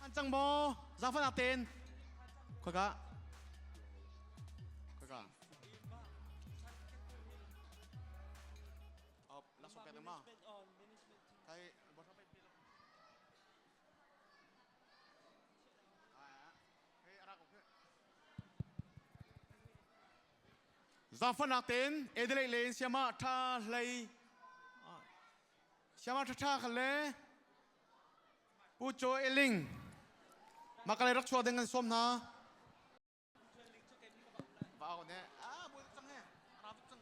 An cang maw? Zaangfahnak tein. Khoika? Khoika? Oh, laksawng pek ma? Kai Zaangfahnak tein Adelaide le siama tha hlei siama tha tha kha le Pu Cho Eling makalei rak chuak ding an sawm hna. Vào nè. À, bùi căng he. Ra căng.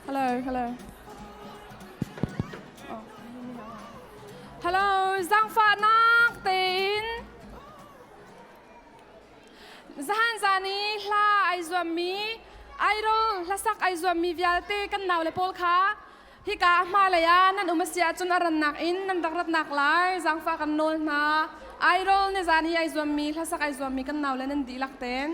Hello, hello. Oh. Hello, zaangfahnak tein Zahan zan i hla ai zuammi idol hlasak ai zuammi vialte kan naule pawl kha hika a hmalei ah nan um a si ahcun a rannak in nan rak ratnak lai zaangfah kan nawl hna. Idol nizan i ai zuammi hlasak ai zuammi kan naule nan dihlak ten.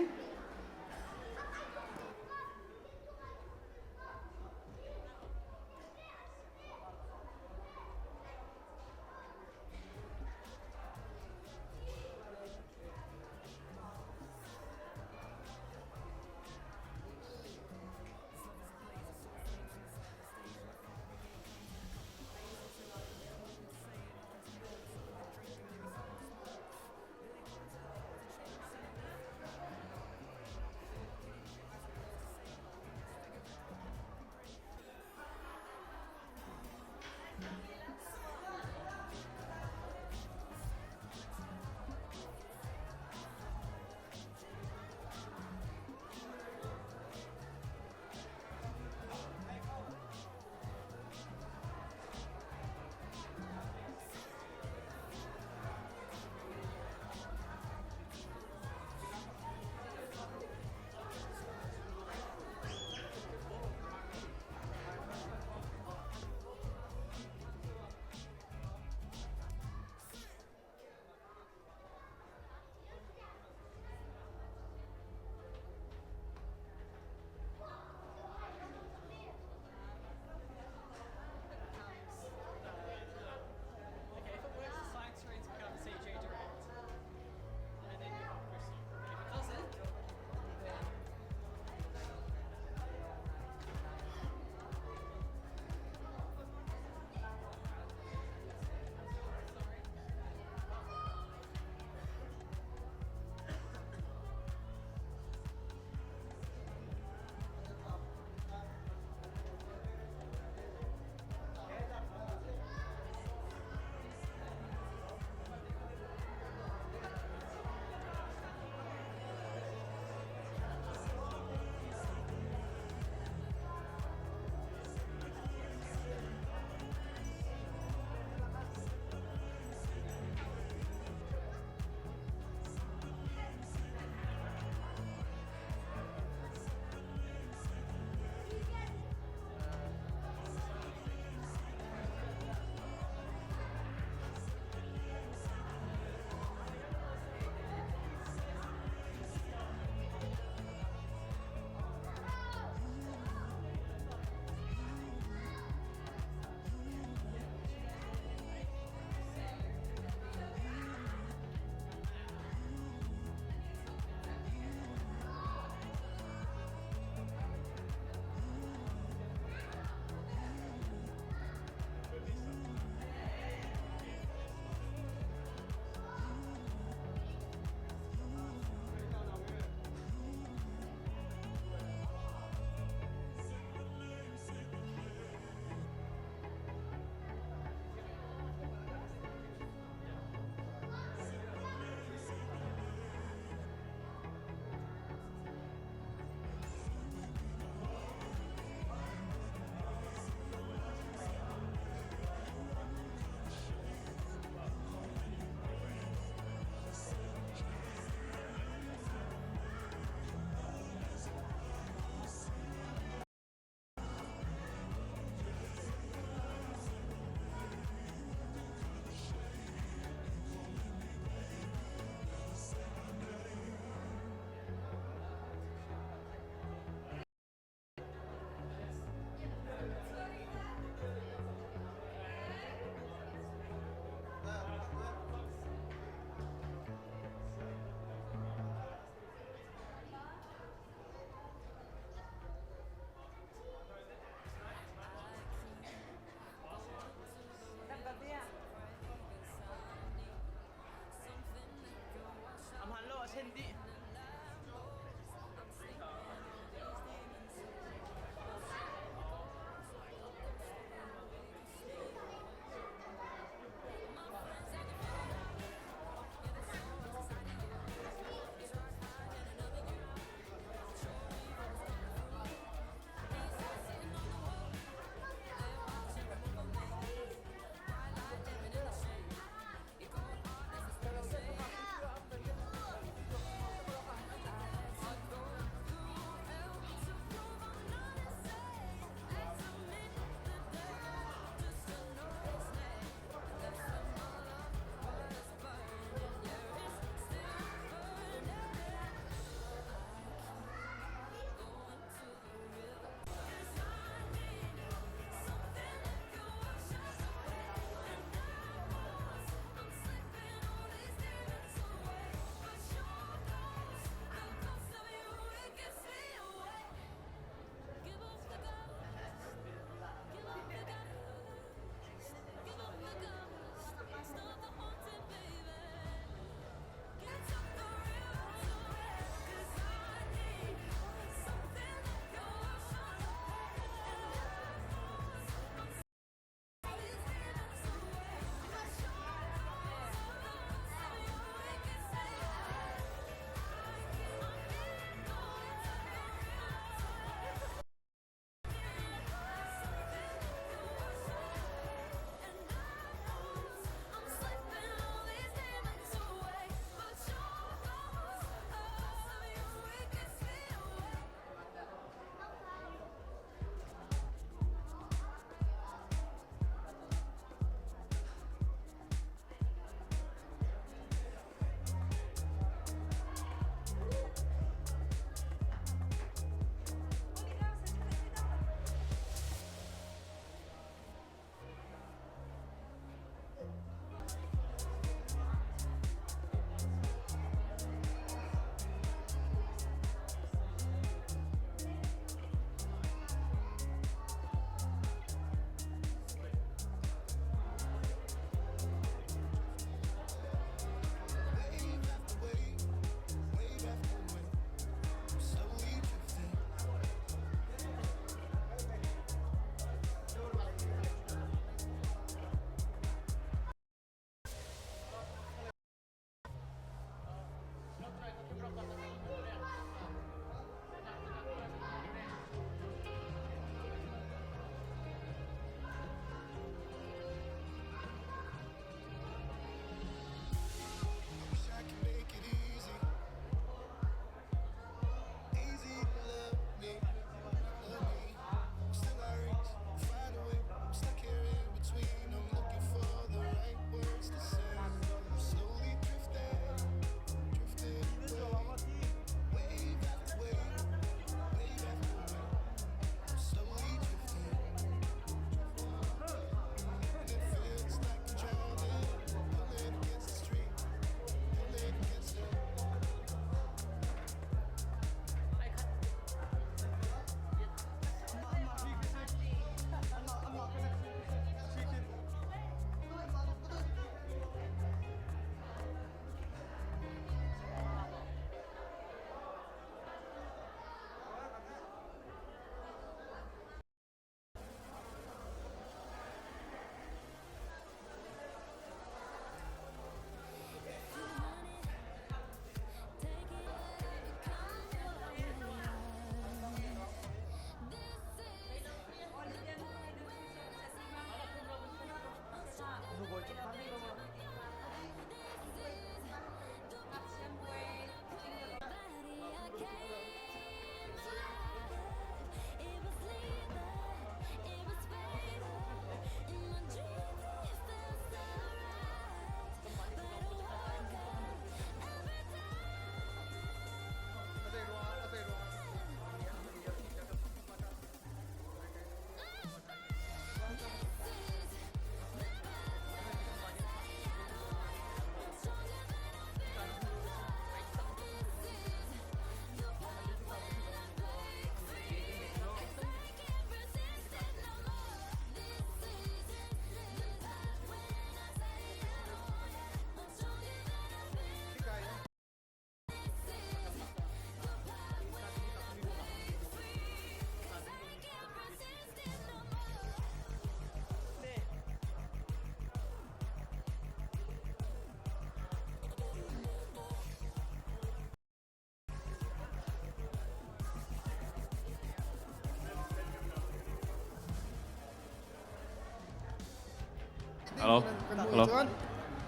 Hello. Kan hmuh Hello. cun.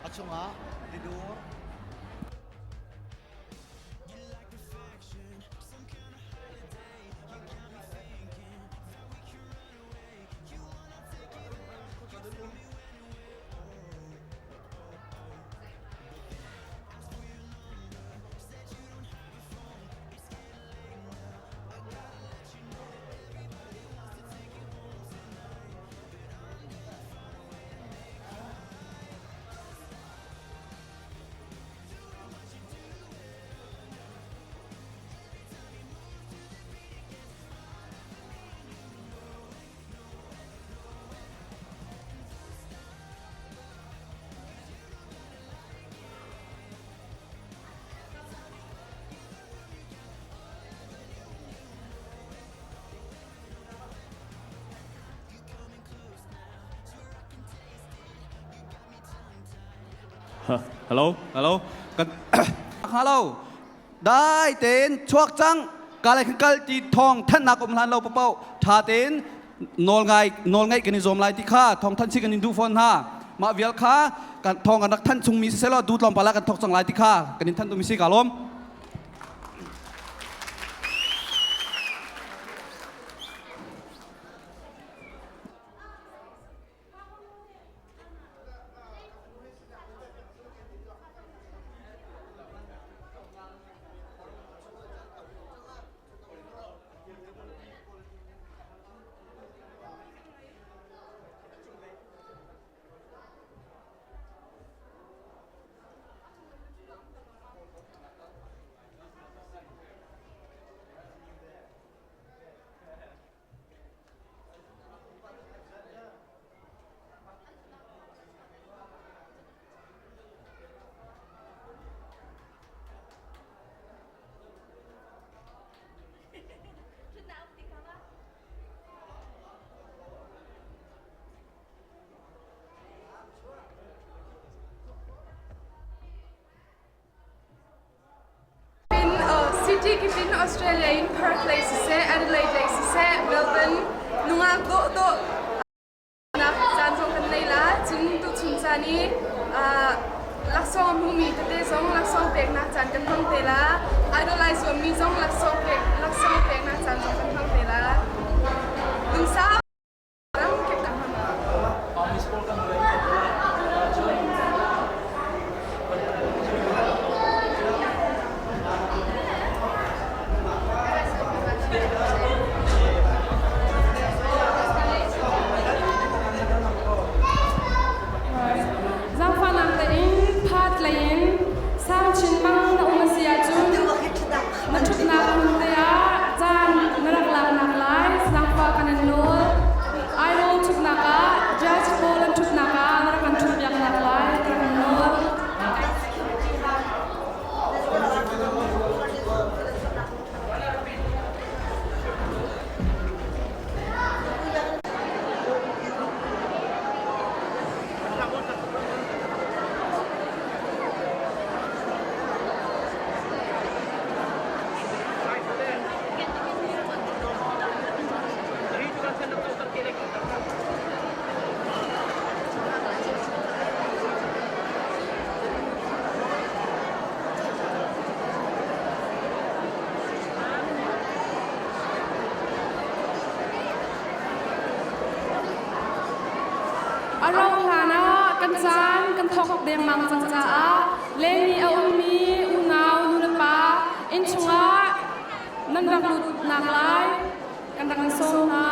A chungah didur. Hello. Hello. Kan Hello. Dai tein chuak cang kalai kan kal ti thong thannak um hlan lo papo tha tein nawl ngai nawl ngaih kan i zuam lai ti kha thong than si kan in duh fawn hna mah vial kha kan thong kan rak than chung mi siselaw du tlawmpal ah kan thok cang lai ti kha kan in than tu mi si ka lawm. Pin city kipin Australia in Perth lei siseh, Adelaide lei siseh, Melbourne nungak dawhdawh nak caan zong kan nei la. Cun tuchun caan i laksawng a hmumi tete zong laksawng peknak caan kan hmang te la. Idolize zuammi zong laksawng pek laksawng peknak caan zong kan hmang te la. Lungsau ram kip kan hmang. Zaangfahnak tein phat lei in sang chin mang na um a si ahcun na ṭhutnak hmun te ah caan na rak laknak lai zaangfah kan in nawl. Idol ṭhutnak ah judge pawl an ṭhutnak ah na rak kan ṭhutpiaknak lai ka rak in nawl. A rauh hlan ah kan caan kan thawk dengmang cang caah leng i a ummi unau nulepa inn chungah nan rak lutnak lai kan rak in sawm hna.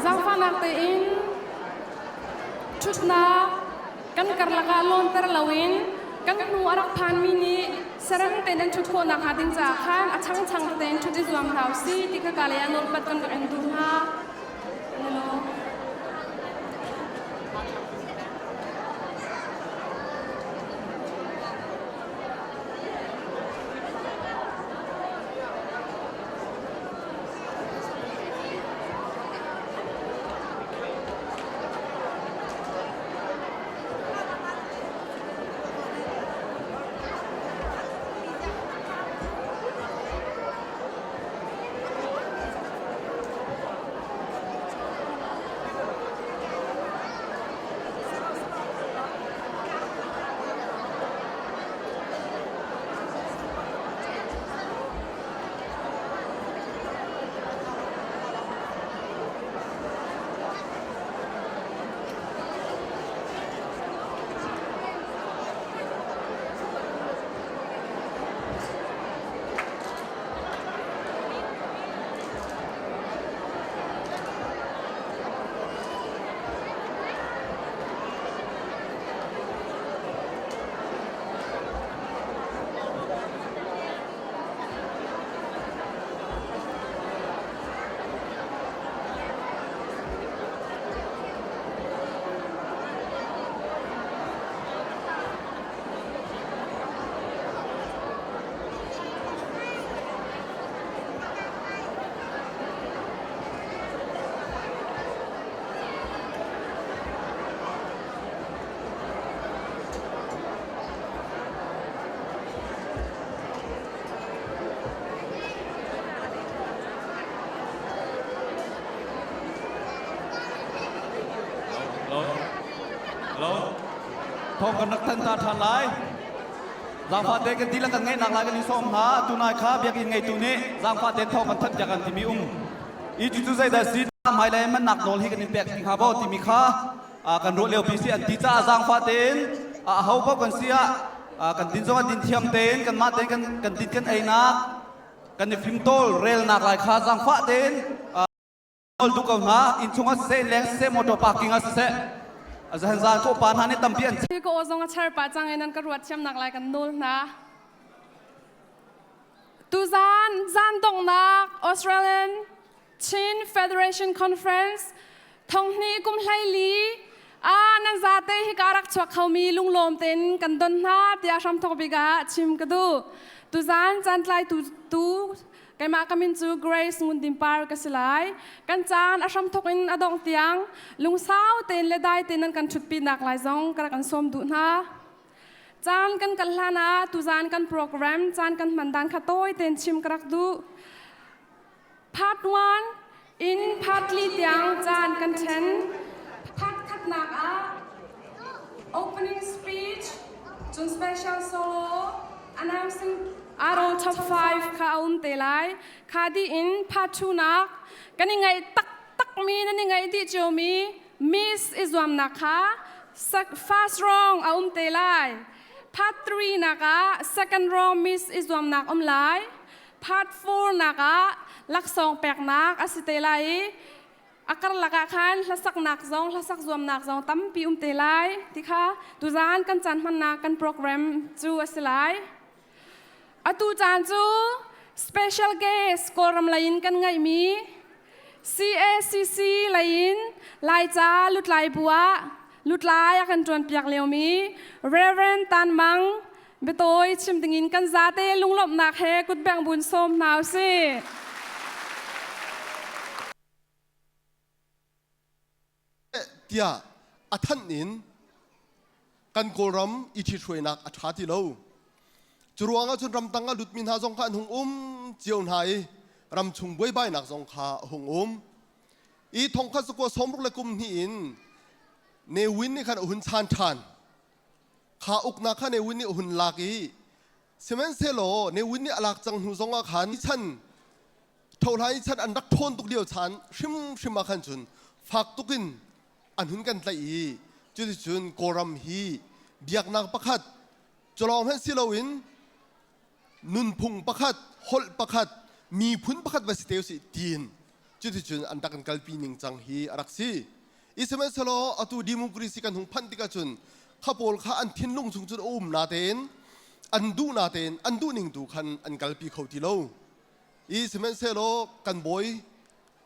Zaangfahnak tein ṭhutnak kan karlak ah lawnter loin kan hnu a rak phanmi nih sarang tein an ṭhut khawh nakhnga ding caah khan a changchang tein ṭhut i zuam hna usih ti kha ka lei ah nawlpat kan rak in duh hna. Hello. Hello. Thawng kan rak thanh ta ṭhan lai. Zaangfah te kan dihlak kan ngaihnak lai kan i sawm hna. Tunai kha biakinn ngeitu nih zaangfah tein thawng kan thanh piak an timi um. I cucu zeidah si hmailei mannak nawl hi kan in pek ti hnga maw timi kha kan ruah lio pi si an ti caah zaangfah tein a ho paoh kan si ah kan din zong ah din thiam tein kanmah tein kan kan din kan einak kan i fimtawl relnak lai kha zaangfah tein nawl duh ko hna. Inn chung ah siseh, leng siseh, motor parking ah siseh, zahan zan ko pa hna nih tampi an Hi ko zong a char pa cang in an ka ruat thiamnak lai kan nawl hna. Tuzan zan donghnak Australian Chin Federation Conference thonghni kum hlei li a nan zate hi ka rak chuak khomi lunglawm tein kan don hna tiah hramthok bik ah chim ka duh. Tuzan cantlai tu tu keimah ka min cu Grace Ngun Par ka si lai. Kan caan a hramthok in a dongh tiang lungsau tein le dai tein nan kan ṭhutpi nak lai zong ka rak an sawm duh hna. Caan kan kal hlan ah tuzan kan program caan kan hman dan kha tawi tein chim ka rak duh. Part 1 in part li tiang caan kan ṭhen. Part khatnak ah opening speech, cun special solo, announcing Arrow top 5 kha a um te lai. Kha dih in part 2 nak kan i ngaih taktak mi nan i ngaih dih ciomi Miss i zuamnak kha first round a um te lai. Part 3 nak ah second round Miss i zuamnak um lai. Part 4 nak ah laksawng peknak a si te lai i a karlak ah khan hlasaknak zong hlasak zuamnak zong tampi um te lai ti kha tuzan kan caan hmannak kan program cu a si lai. Atu caan cu special guest Kawlram lei in kan ngeihmi CACC lei in Laica lutlai bu ah lutlai a kan ṭuanpiak liomi Reverend Tan Mang biatawi chim dingin kan zate lunglawmhnak he kutbeng bun sawm hna usih. Tiah a thanh in kan Kawlram i ṭhithruainak a ṭha ti lo. Cu ruangah cun ramtang a lutmi hna zong kha an hung um cio hna i ramchung buaibainak zong kha a hung um. I thongkhat zakua sawmruk le kum hnih in Ne Win nih khan a hun chan ṭhan. Kha uknak kha Ne Win nih a hun lak i sihmanhsehlaw Ne Win nih a lak cang hnu zongah khan chan thohlai chan an rak ṭhawn tuk lio chan hrimhrim ah khan cun fak tuk in an hun kan tlaih i cuticun Kawlram hi biaknak pakhat culawng hmanh si loin nunphung pakhat holh pakhat miphun pakhat va si te usih tiin cuticun an rak kan kalpi ning cang hi a rak si. I sihmanhsehlaw atu democracy kan hung phanh tikah cun kha pawl kha an thinlung chung cun a um natein an duh natein an duh ning tu khan an kalpi kho ti lo. I sihmanhsehlaw kan bawi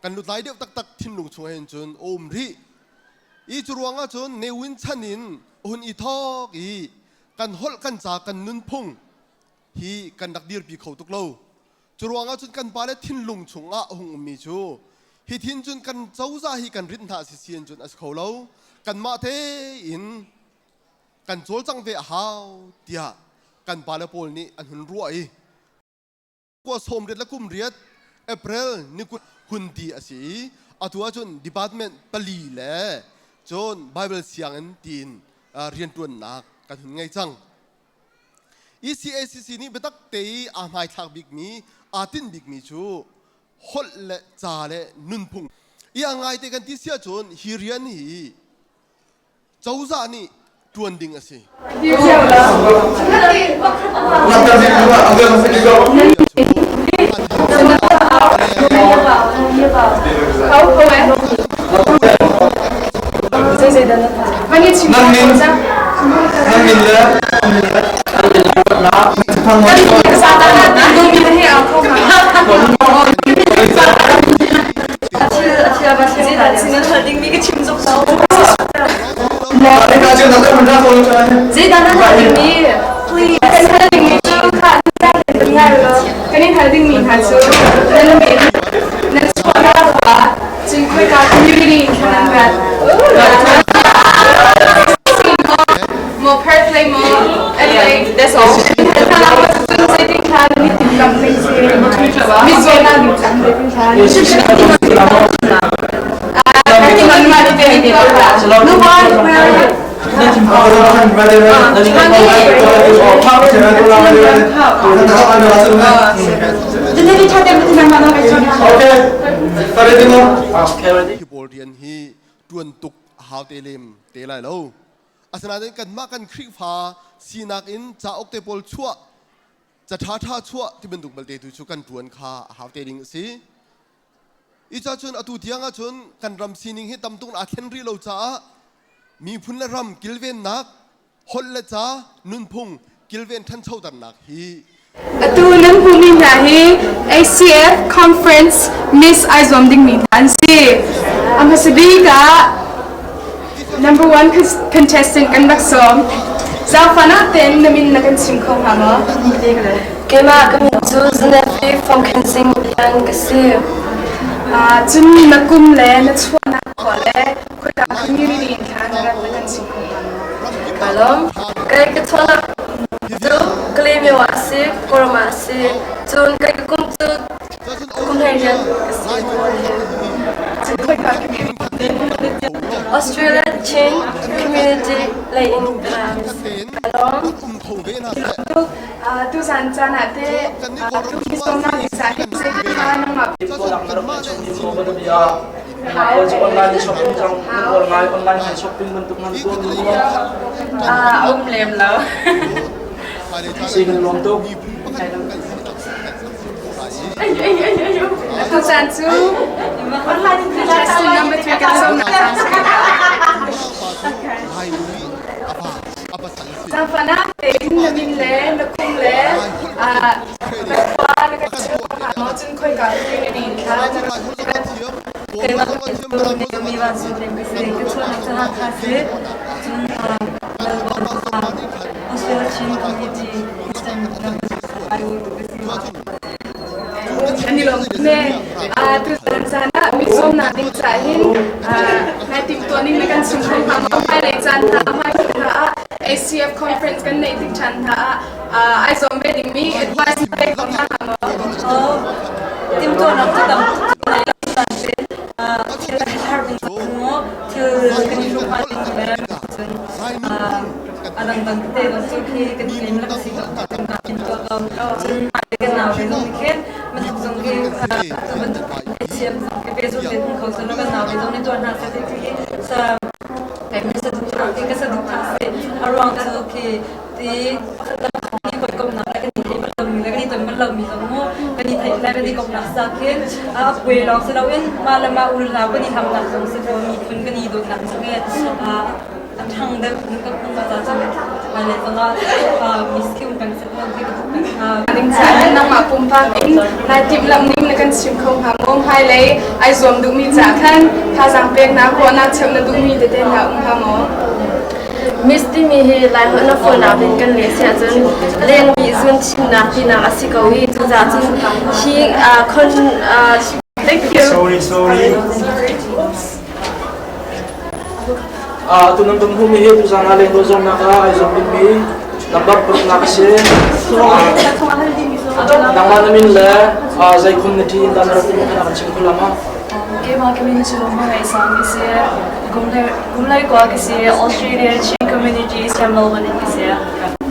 kan lutlai deuh taktak thinlung chung hin cun a um rih. I cu ruangah cun Ne Win chan in hun i thawk i kan holh kan ca kan nunphung hi kan rak dirpi kho tuk lo. Cu ruangah cun kan pale thinlung chungah a hung ummi cu hi thin cun kan cozah hi kan rinh hna si si cun a si kho lo. Kanmah tein kan cawlcang ve a hau tiah kan pale pawl nih an hun ruah i kua sawm riat le kum riat April ni kut hun ti a si i atu ahcun department pali le cun Bible sianginn tiin rianṭuannak kan hun ngei cang. ECACC nih biatak te i aa hmaithlak bikmi aa tinh bikmi cu holh le ca le nunphung i a ngaite kan ti si ahcun hi rian hi cozah nih ṭuan ding a si. Kan in hal dingmi hna cu nan min, nan chuahnak khua, cun khoika community in khan nan rat. Mo Perth lei mo anyway that's all. Hi pawl rian hi ṭuan tuk a hau te lem te lai lo. Asinain kanmah kan Khrihfa sinak in cauk te pawl chuah, ca ṭhaṭha chuah ti bantuk balte tu cu kan ṭuan kha a hau te ding a si. Ica cun atu tiang ahcun kan ram sining hi tam tuk in aa thlen rih lo caah miphun le ram kilvennak, holh le ca, nunphung kilven ṭhanchoternak hi Atu nan hmuhmi hna hi ACF Conference Miss ai zuam dingmi hna an si. A hmasa bik ah number one contestant kan rak sawm. Zaangfahnak tein na min na kan chim kho hnga maw? Keimah ka min cu Zenefi from Kensington ka si. Cun na kum le na chuahnak khua le khoika community in khan na rat na kan chim kho hnga maw? Ka lawm. Kei ka chuahnak cu Kalaymyo ah a si, Kawlram ah a si. Cun kei ka kum cu kum 12 ka si. Cun khoika community Australia Chin Community lei in ka lawm. Tuzan caan ah teh tu hi sawmnak visa hi zeitin dah nangmah Um lem lo. Tuzan cu contestant number 3 kan sawmnak caan si. Zaangfahnak tein na min le na kum le na khua na kan chimh hna maw cun khoika community in kha na rak rat? Keimah ka min cu Naomi Van Sutling ka si. Ka chuahnak cu Hakha si. Cun Melbourne Australia Chin Community Eastern Aiawhtu ka si. An i lawm ne. Tuzan caan ah mi sawmnak ding caah hin nai timhtuah ning na kan chim kho hnga maw? Hmailei caan hna, hmaikhat hna ah ACF conference kan neih tik ṭhan hna ah ai zuam ve dingmi advice na pek kho hna hnga maw? Timhtuahnak cu tam thil har ding mu thil kan i hruk ding le cun a dangdang tete zong cu khi kan i lak si ko kan timhtuah ko cun kan nau ve zong nih khin Matuk zong khi tu bantuk siam zong khi pehzulh te hung kho selaw kan nau te zong nih tuah hna seh ti khi sa kai mi saduhthah khi ka saduhthah si. A ruang cu khi ti pakhat le pakhat ni hawikomhnak le kan i theih bal lomi le kan i ton bal lomi zong mu kan i theih le kan i komhnak sa khin a puai lawng si loin mah le mah u le nau kan i hamnak zong si fawn miphun kan i dawtnak zong hi a ṭhang deuh ka hmuh ma ca cu hmailei zongah Miss Kim kan si fawn ti ka duh peng hna. Ding caah nangmah pumpak in nai timhlamh ning na kan chim kho hnga maw? Hmailei ai zuam duhmi caah khan thazaang peknak ruahnak cheuh na duhmi tete hna um hnga maw? Miss timi hi Laiholh na fawinak in kan leh si ahcun lengmi zun chimnak tinak a si ko i cucaah cun hi khon Thank you. Sorry, sorry. Tu nan kan hmuhmi hi tuzaan ah lengluah zuamnak ah ai zuam dingmi number paruknak a si. Nangmah na min le zei community in dah na rat timi kha na kan chim kho la ma? Keimah ka min cu Hmangaih Sang ka si. Kumlai kua ka si. Australia Chin Community Siam Melbourne in ka si.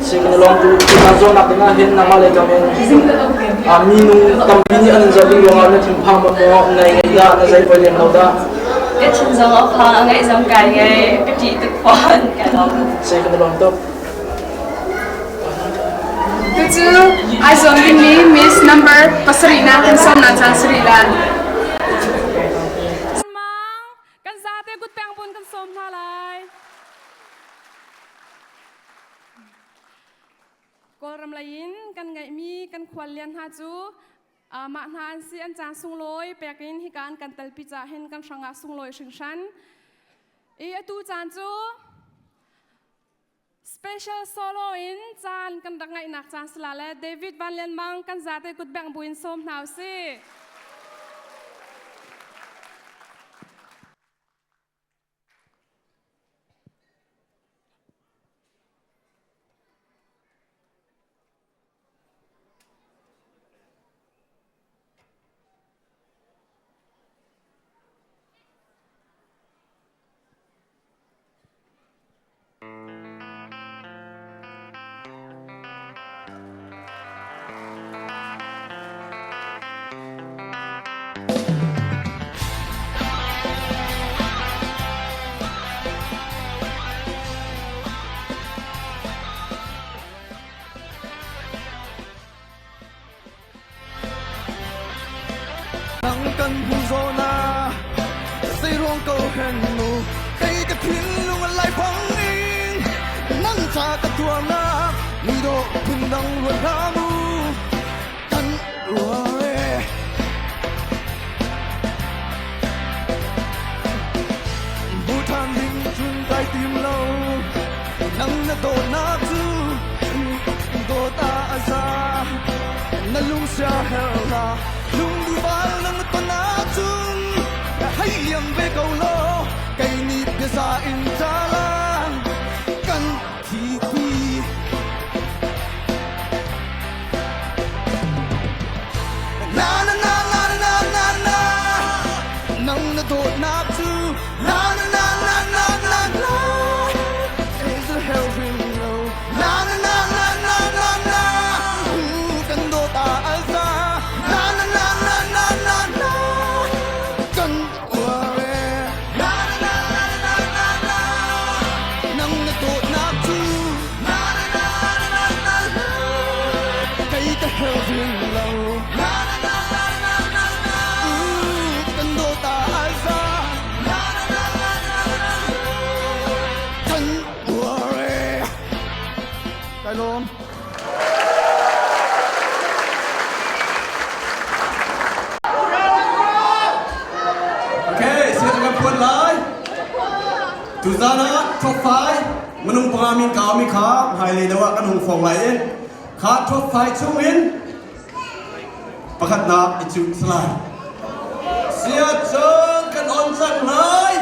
Si kan i lawm tu tuzaan zuamnak ding ah hin nangmah le kam in minung tampi nih an in zoh ding ruangah na thinphang maw maw na ngai dah na zei poi lem lo dah? Ka thin zong a phang, a ngaih zong kai ngai, ka ṭih tuk fawn. Ka lawm. Si kan i lawm tuk. Tucu ai zuam dingmi Miss number pasarih na kan sawmnak caan sarih lan. Mang, kan zate kut peng bun kan sawm hna lai. Kawlram lei in kan ngeihmi kan khuallian hna cu mah hna an si an caan sunglawi pek in hika an kan telpi caah hin kan hrangah sunglawi hringhran. I atu caan cu special solo in caan kan rak ngaihnak caan sila le David Van Lian Mang kan zate kut bengh buin sawm hna usih. Nang ruat hlah mu kan uar e. Bu ṭhan ding cun kai tim lo nang na dawtnak cu dawt ah a za na lung sia her la lungdu val nang na ton ahcun hei liam ve ko law kei nih biaza in calang kan thi Na na na na na na na nang na dawtnak cu na na na na na na na is a helping lo na na na na na na na kan dawt a alza na na na na na na na kan uar e na na na na na na nang na dawtnak cu na na na na na kei ka helping lo na na na na na na kan dawt a alza na na na na na kan uar e kai lawm. Okay, siya kan puan lai. Tuzan ah top 5 minung panga min kau mi kha hmailei deuh ah kan hung fong lai i kha top 5 chung in pakhatnak i cuh salai. Sia cun kan on cang lai.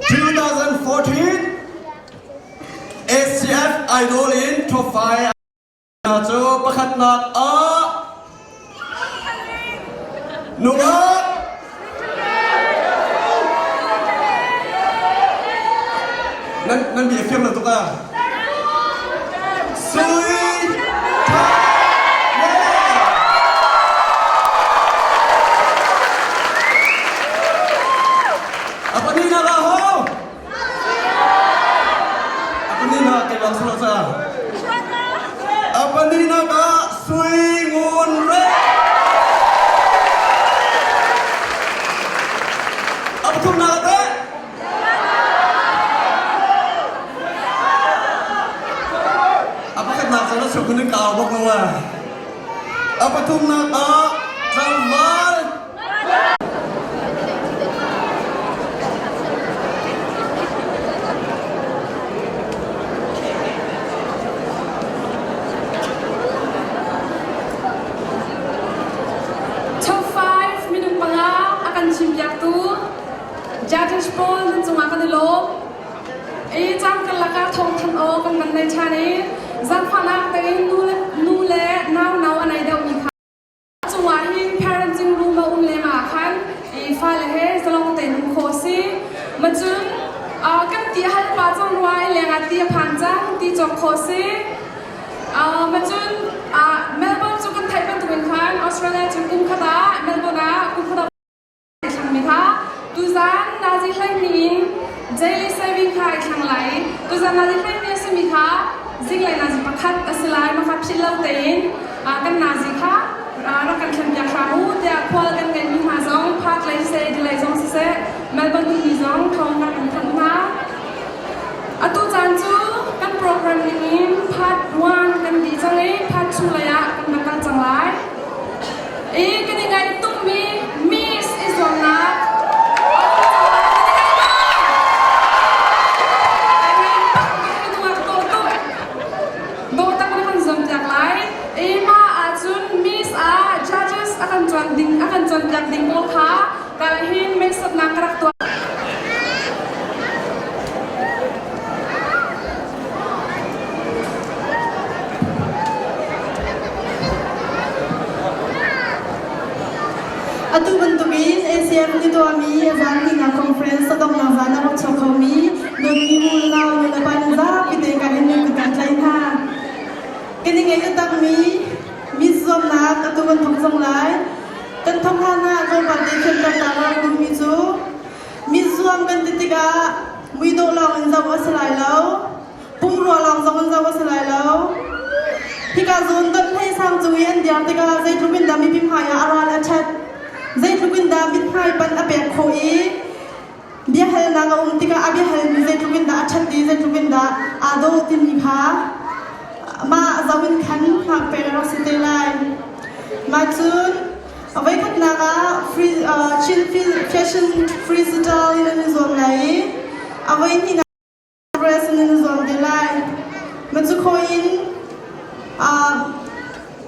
2014 ACF Idol in top 5 cu pakhatnak ah nungak nan nan bia fiang lo tuk ah Sui Tha Apa ni na ka ho? Apa ni na kay bang salo sa? Apa ni na ka Sui Ngun Re? Apa thum na ka te? A pakhatnak cu na suk in ka au bak lo ah. A pathumnak ah tlangval. Top 5 minung panga a kan chimpiaktu Judges pawl nan cungah kan i lawm. I cang kan lakah thawngthanh aw kan van nei ṭhan i zaangfahnak tein nu le, nu le nau nau a nei deuhmi kha cungah hin parenting room a um leng ah khan i fale he zalong tein um khawh a si. Macun uh, kan ti hal pa cang rua i lengah ti a phan cang ti cawk khawh a si. Uh, macun uh, Melbourne cu kan theih bantukin khan Australia cu kum khat ah Melbourne ah kum khat ah thlangmi kha tuzan nazi hleimi in daily saving kha i thlang lai. Tuzan nazi hleimi a simi kha zinglei nazi pakhat a si lai. Maka philh lo tein kan nazi kha rak kan thlenpiak hram u tiah khual kan ngeihmi hna zong Park lei siseh, Delay zong siseh, Melbourne ummi zong thawng rak kan thanh hna. Atu caan cu kan program ning in part 1 kan dih cang i part 2 lei ah kan rak kal cang lai. I kan i ngaih tukmi Miss i zuamnak Dawh tak na kan zuampiak lai. I mah ahcun Miss ah judges a kan cuan ding a kan cawnpiak ding pawl kha kal hin meksaknak ka rak tuah. Atu bantukin ACF nih tuahmi a zan hninak conference a donghnak zan a rak chuak khomi dawtmi u le nau nu le pa nan zapi te ka hin nan kut kan tlaih hna. Kan i ngeih taktakmi mi zuamnak atu kan thawk cang lai. Kan thawk hlan ah tlawmpal te fianter ta rak duhmi cu mi zuam kan ti tikah muidawh lawng in zoh a si lai lo. Pumrua lawng zong in zoh a si lai lo. Hika zawn don hlei sang cung i an dir tikah zeitluk in dah mipi hmai ah a ral a ṭhat, zeitluk in dah mithmai pan a pek khawh i biahal. biahalnak a um tikah a biahalmi zeitluk in dah a ṭhat i zeitluk in dah aa dawh timi kha mah zoh in khan hngak pek a rak si te lai. Mah cun voikhatnak ah free, Chin Fashion Freestyle in an i zuam lai i a voihnihnak Congress in an i zuam te lai. Macukhoi in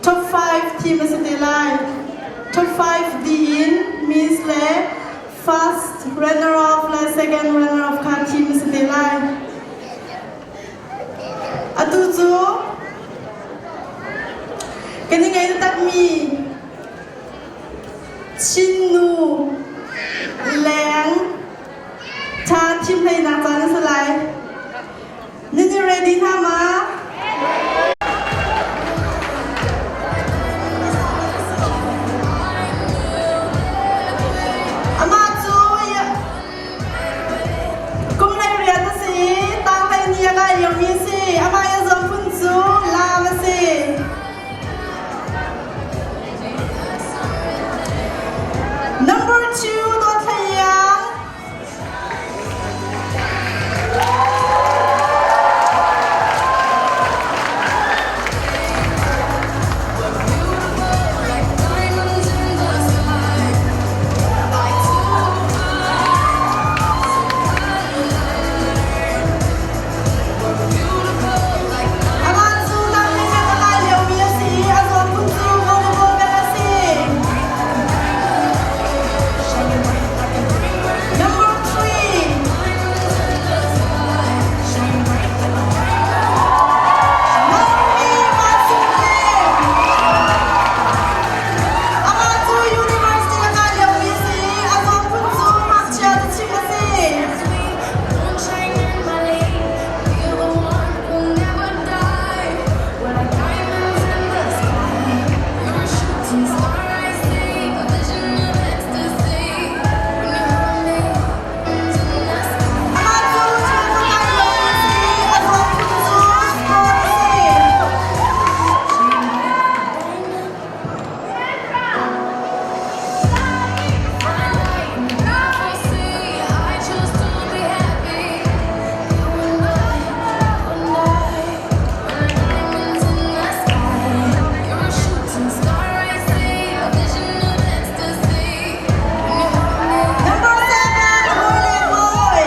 top 5 team a si te lai. Top 5 di in Miss le first runner up le second runner up kha team a si te lai. Atu cu kan i ngei takmi Chin nu leng Tha thimhleinak caan a si lai. Nan i ready hna ma? Amah cu kum hlei riat a si i tang hlei ni a kai liomi a si. Amah i a zuam phun cu laam a si. Number 2 Dawt Hlei Iang. Amah cu tanghlei a kai liomi a si i a zuam phun cu volleyball bel a si. Number 3. Naomi Matsuke. Amah cu university a kai liomi a si i a zuam phun cu ngakchia cachim a si. Amah cu chungkhar kai liomi a si i a zuam phun cu sport a si. Number 7, Holy Boy.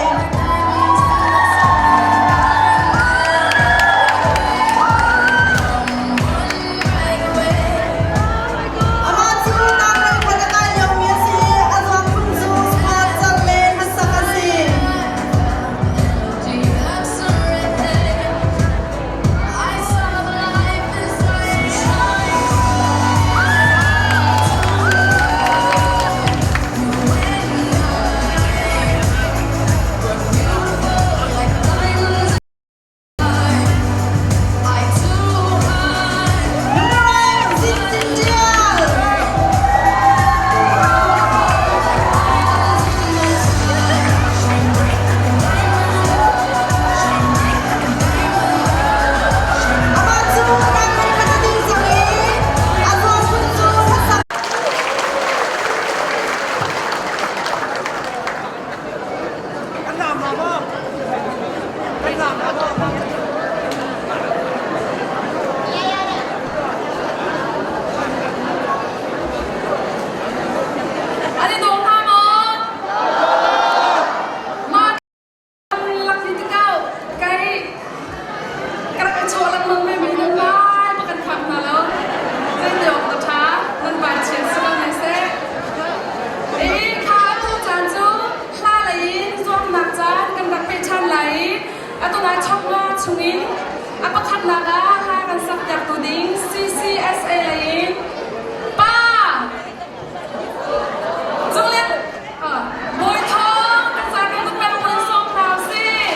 Amah cu tanglei khat a kai liomi a si i a zuam phun cu sport cal le hlasak a si. Number 8, Zin Tial. Amah cu tanglei khat a ding cang i a zuam phun cu hlasak. An i dawh hna maw? Mah lak hi tikau kai ka rak i chawh lengmang ve mi nan lai ma kan kham hna lo. Zei awk na ṭha nan vanchiat si ko hna seh. I kha atu caan cu hla lei in zuamnak caan kan rak peh ṭhan lai i atu nai chokma chungin a pakhatnak ah hla kan sak tertu ding CCSA lei in pa Cunglian Bawi Thawng kan zapi tukpek mun sawm hna usih.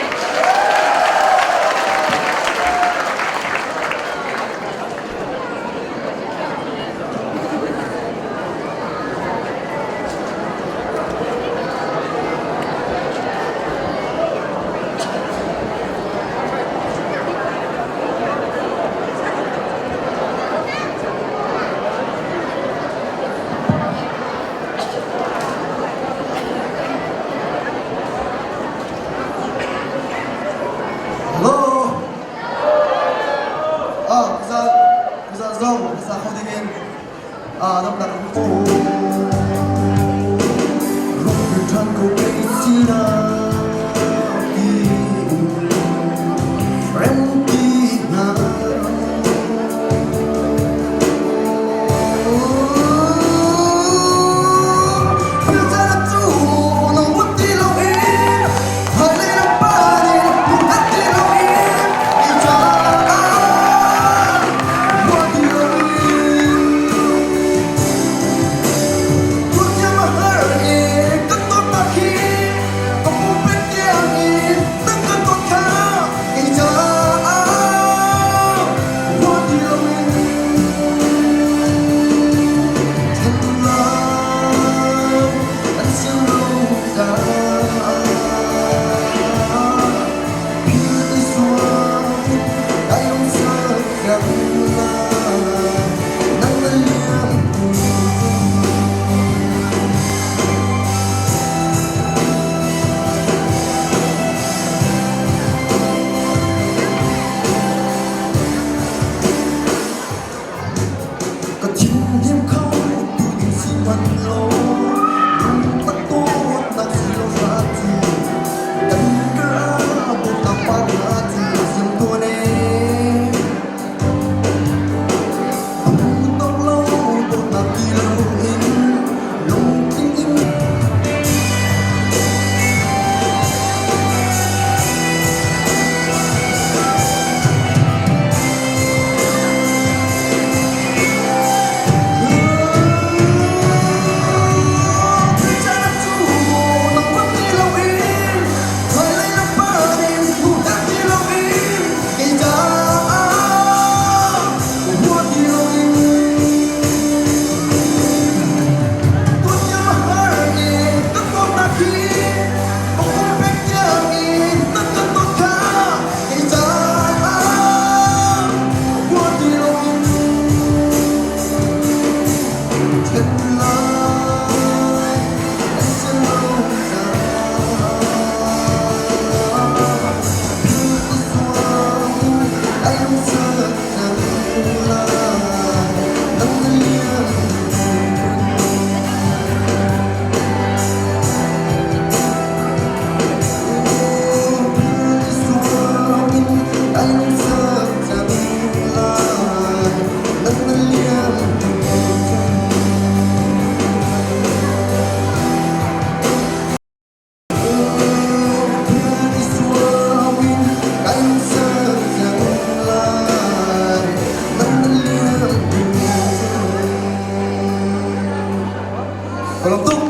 Ka lawm tuk.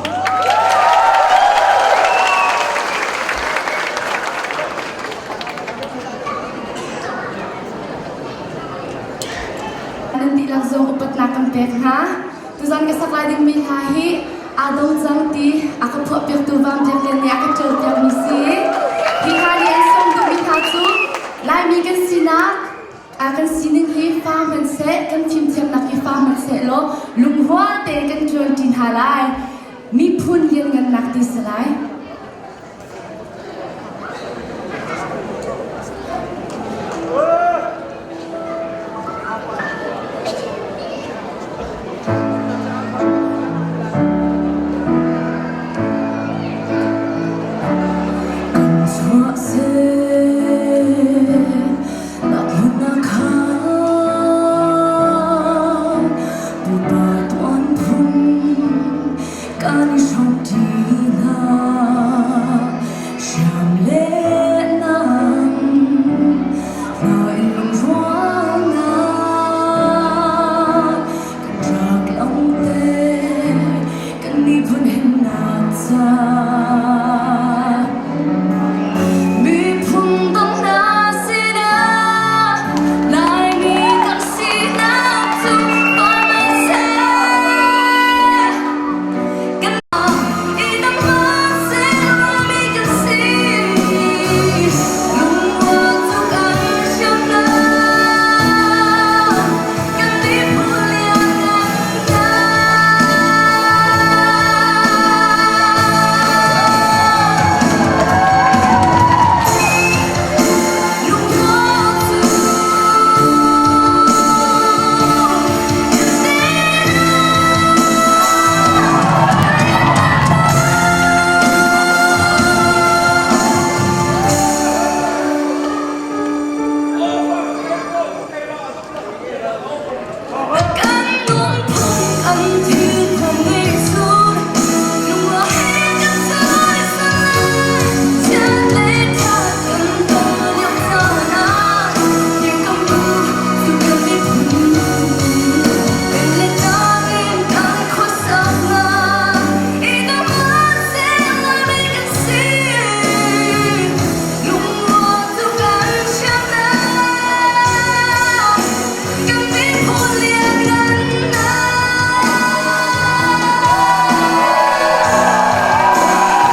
Nan dihlak zong upatnak kan pek hna. Tuzan ka sak lai dingmi hla hi aa do cang ti a ka phuahpiaktu Vam Biak Lian nih a ka ṭialpiakmi si. Hi hla nih an sawm duhmi hna cu Laimi kan sinak kan sining hi fa hmanhseh kan fimthiamnak hi fa hmanhseh law lungrual tein kan ṭuanṭi hna lai. Miphun lianngannak ti si lai. Kan i hrawmṭi hna hriam le nam hna in lungrualnak kan rak lawngte kan miphun himnak ca. Miphun dang hna sinah Laimi kan sinak cu parhmanhseh kan i dang hmanhseh Laimi kan si. Lungrual cu kan hriamnam kan miphun lianngan hna. Kan nunphung kan thilphung ngeihchun lungrual he kan cawisan chiat le ṭhat kan ton lio caan ah dirkamh bu cu kan miphun peng le tlang in kan khuasaknak i dang hmanhsehlaw kan si lungrual cu kan hriamnam. Kan miphun lianngannak.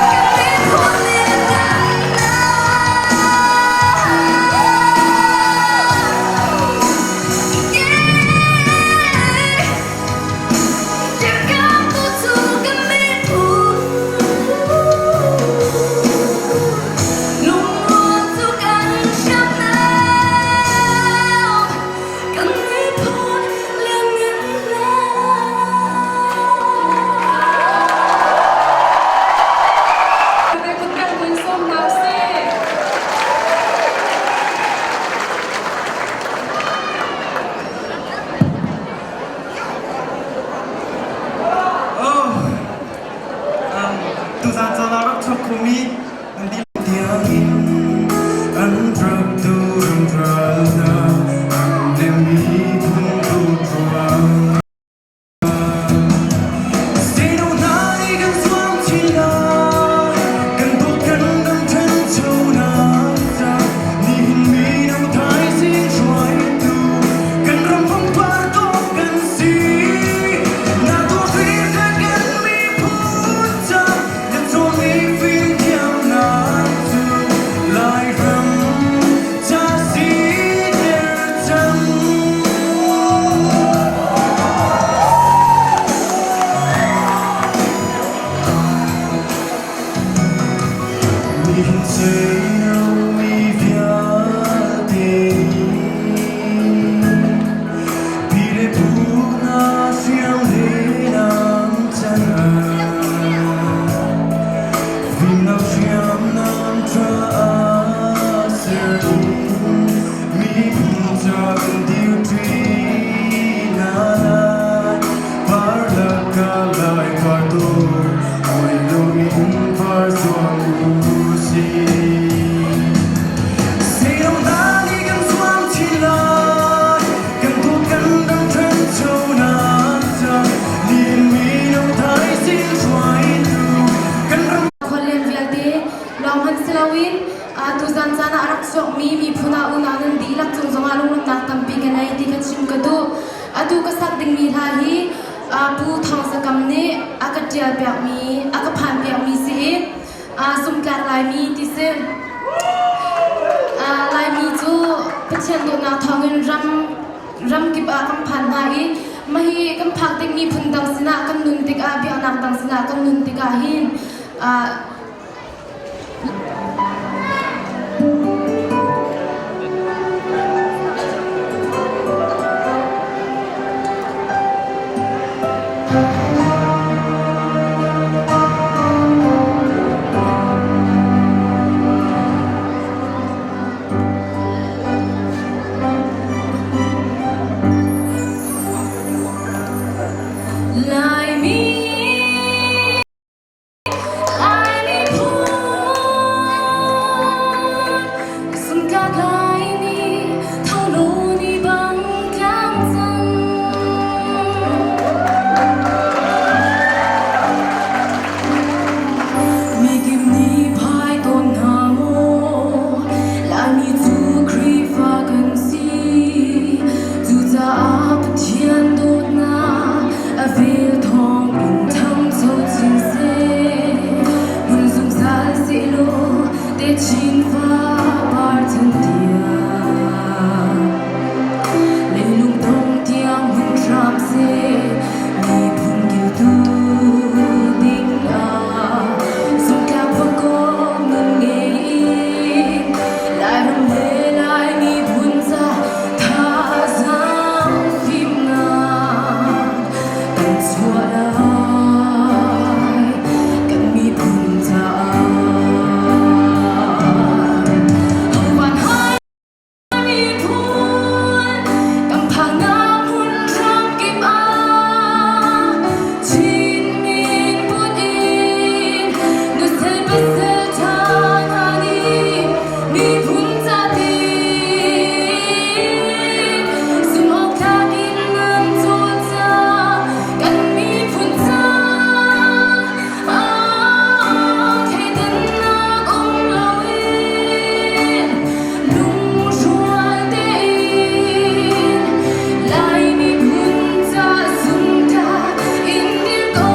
Kan miphun lianngannak. Yeah. Dirkamtu cu kan miphun. Lungrual cu kan hriamnam. Kan miphun lianngannak. Kut kan kun sawm hna usih. Oh, tuzaan caan ah rak chuak khomi nan dihlak tiangin an rak tu ral hna an le miphun dawt ruang. Seino hna i kan zuam chin lai, kan dawt kan ram ṭhanchonak ca nihin mino thaizing hruaitu kan ram pumpak dawt kan si. Na tuahri kan miphun ca na cawnmi fimthiamnak cu Lairam ca siter cang. Nihin seino mi vialte nih pi le pu hna siang le nam can ah fimnak hriamnam ṭha a ser i miphun ca kan dirṭi hna lai. Par laka lai par tu, oi lo in par zuang u si. Tuzan caan ah a rak chuakmi miphun ah unau nan dihlak cung zongah lunglawmhnak tampi ka nei ti kha chim ka duh. Atu ka sak dingmi hla hi Pu Thawng Za Kam nih a ka ṭial piakmi, a ka phan piakmi si i zumtlak Laimi ti si. Laimi cu Pathian dawtnak thawngin ram ramkip ah kan phan hna i mahhi kan phak tik miphun dang sinah kan nun tikah biaknak dang sinah kan nun tikah hin Laimi Laimi phun Sungtlak Laimi tholo ni bang tlang cang. Mikip nih phai tawn hna maw, Laimi cu Khrihfa kan si. Cucaah Pathian dawtnak a vel thawngin ṭhangcho chin seh. Hmun zungzal sehlaw techin fa par chan tiang. Leilung dong tiang hmun hram seh, miphun kiltu ding ah zumtlak fakawm nun ngei in Lairam le Lai miphun ca thazaang fimnak kan chuah lai kan miphun caah. Hovan hai Miphun kan phaknak hmun hramkip ah Chin miphun in nusel pasal ṭha hna nih miphun ca tiin zumhawktlak in nan cawlcang kan miphun caah thleidannak um loin Lungrual tein Lai miphun ca zungtah in dir ko.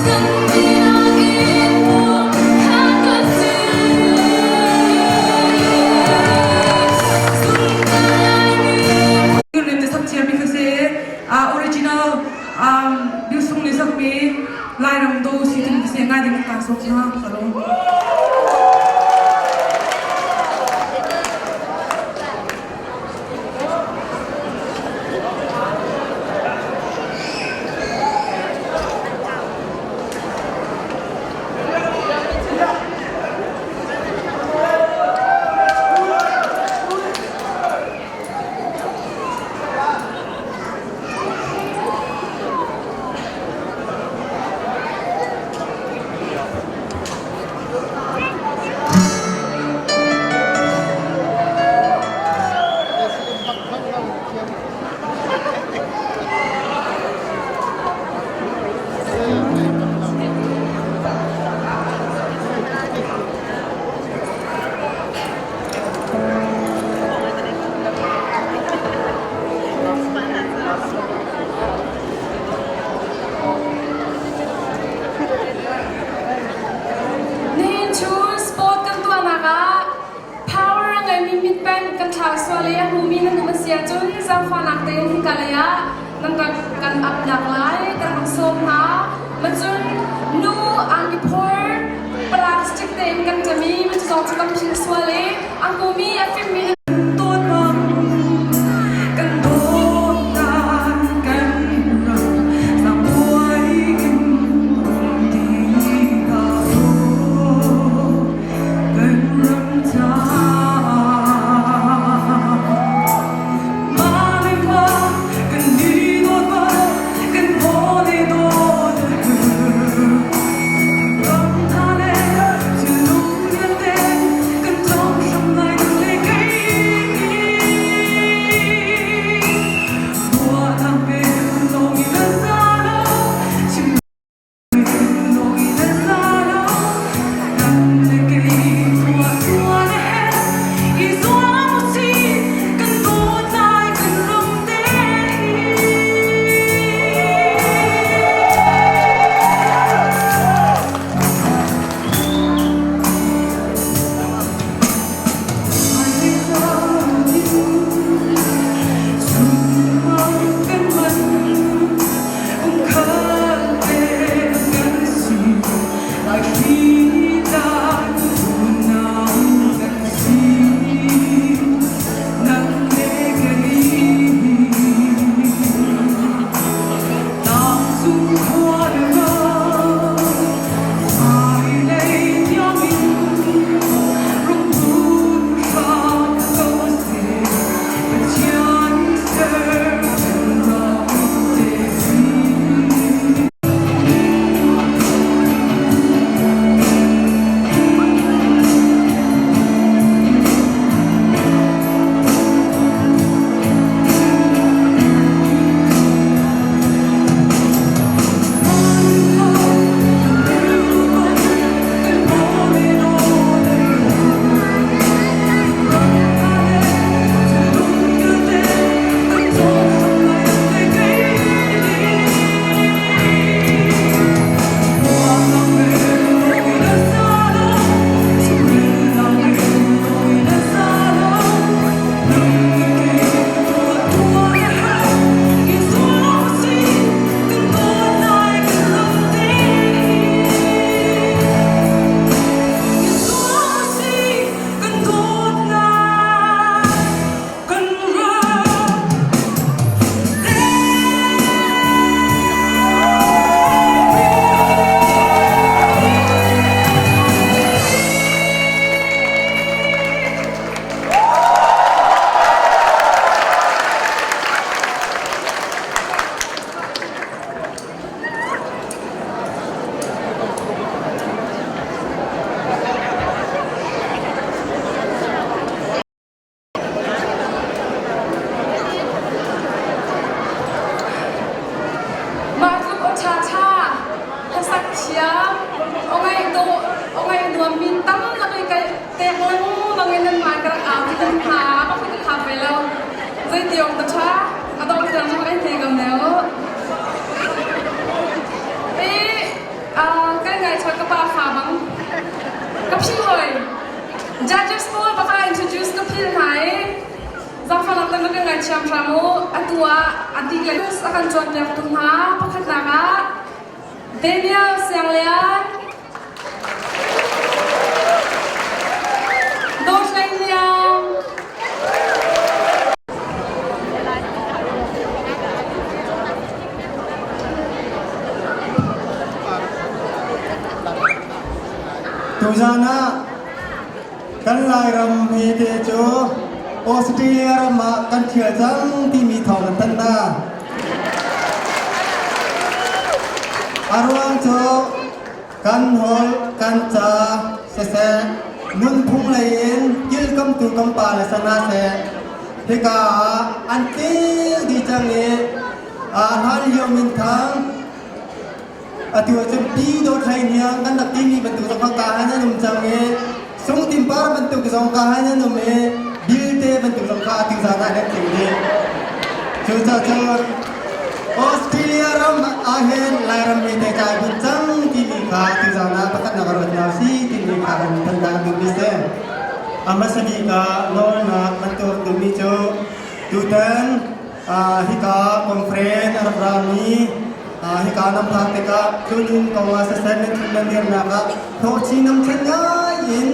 Kan biakinn kha kan si. Zungtah Lai miphun. Rim sak thiam mi kha si original biusung nih sakmi Lairam do si tin se ngai ding ka sok na ka lo. Nihin chun sport kan tuahnak ah power a ngeimi mitpen kan thlau sual i a hmumi nan um a si ahcun zaangfahnak tein hika lei ah nan rak kan apnak lai kan rak sawm hna. Macun nu angki phor plastic tein kan ṭem i micu zong cu kan philh sual i a hmumi a fimmi Kan thei ko ne u. I kan ngaihchuat ka pa fa bang ka phil hoi. Judges pawl baka introduce ka phil hna i zaangfahnak le kan ngaithiam hram u. Atu ah a dihlak a kan cawnpiaktu hna pakhatnak ah Daniel Sianglian, Dawt Hlei Hniang, Tuzan ah kan Lairam hi te cu Australia ram ah kan thial cang timi thawng kan thanh hna. A ruang cu kan holh, kan ca siseh, nunphung lei in kilkamtu kan pa le sana seh, hika ah an tling dih cang i a hlan lio minthang atu ahcun pi dawt hlei hniang kan rak timi bantuk zong kha ka han an um cang i sungtimpar bantuk zong ka han an um i bilte bantuk zong kha atu zan ah kan tling dih. Cucaah Australia ram ahhin Lairam mi te kai bun cang timi kha tuzan ah pakhat nak ruat hna si timi kha kan than duhmi si. A hmasa bik ah nawlnak bantuk duhmi cu tutan hika conference a rak rami hika nan phak tikah tluninn kong ah siseh nan thut nan dirnak ah hnawhchi nam thlen ngai in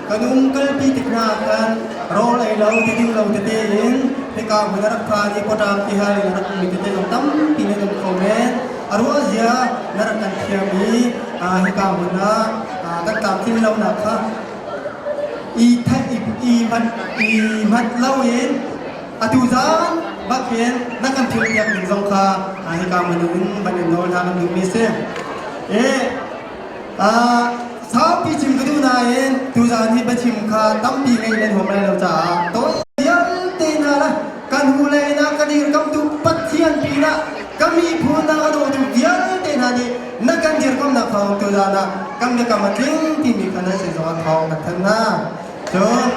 kan um kalpi tik hna khan rawl ei lo ti ding lo tete in hika hmun a rak phan i pawṭam ti hal in a rak ummi tete zong tampi nan um kho men. A ruah zia na rak kan thiam i hika hmun ah kan tlamtlin lonak kha i theih i mat i mat loin atu zan bak hin na kan thil piak ding zong kha hika minung in van in nawl hna kan duhmi si. E saupi chim ka duh nain tuzan hi biachim kha tampi ngei nan huam lai lo caah tawi vialte hna la kan hu le na ka dirkamtu Pathian pinah ka miphun na ka dawtu vialte hna nih na kan dirkamnak thawng tuzan ah kan biakam a tling timi kha nan sin zongah thawng kan thanh hna. Cun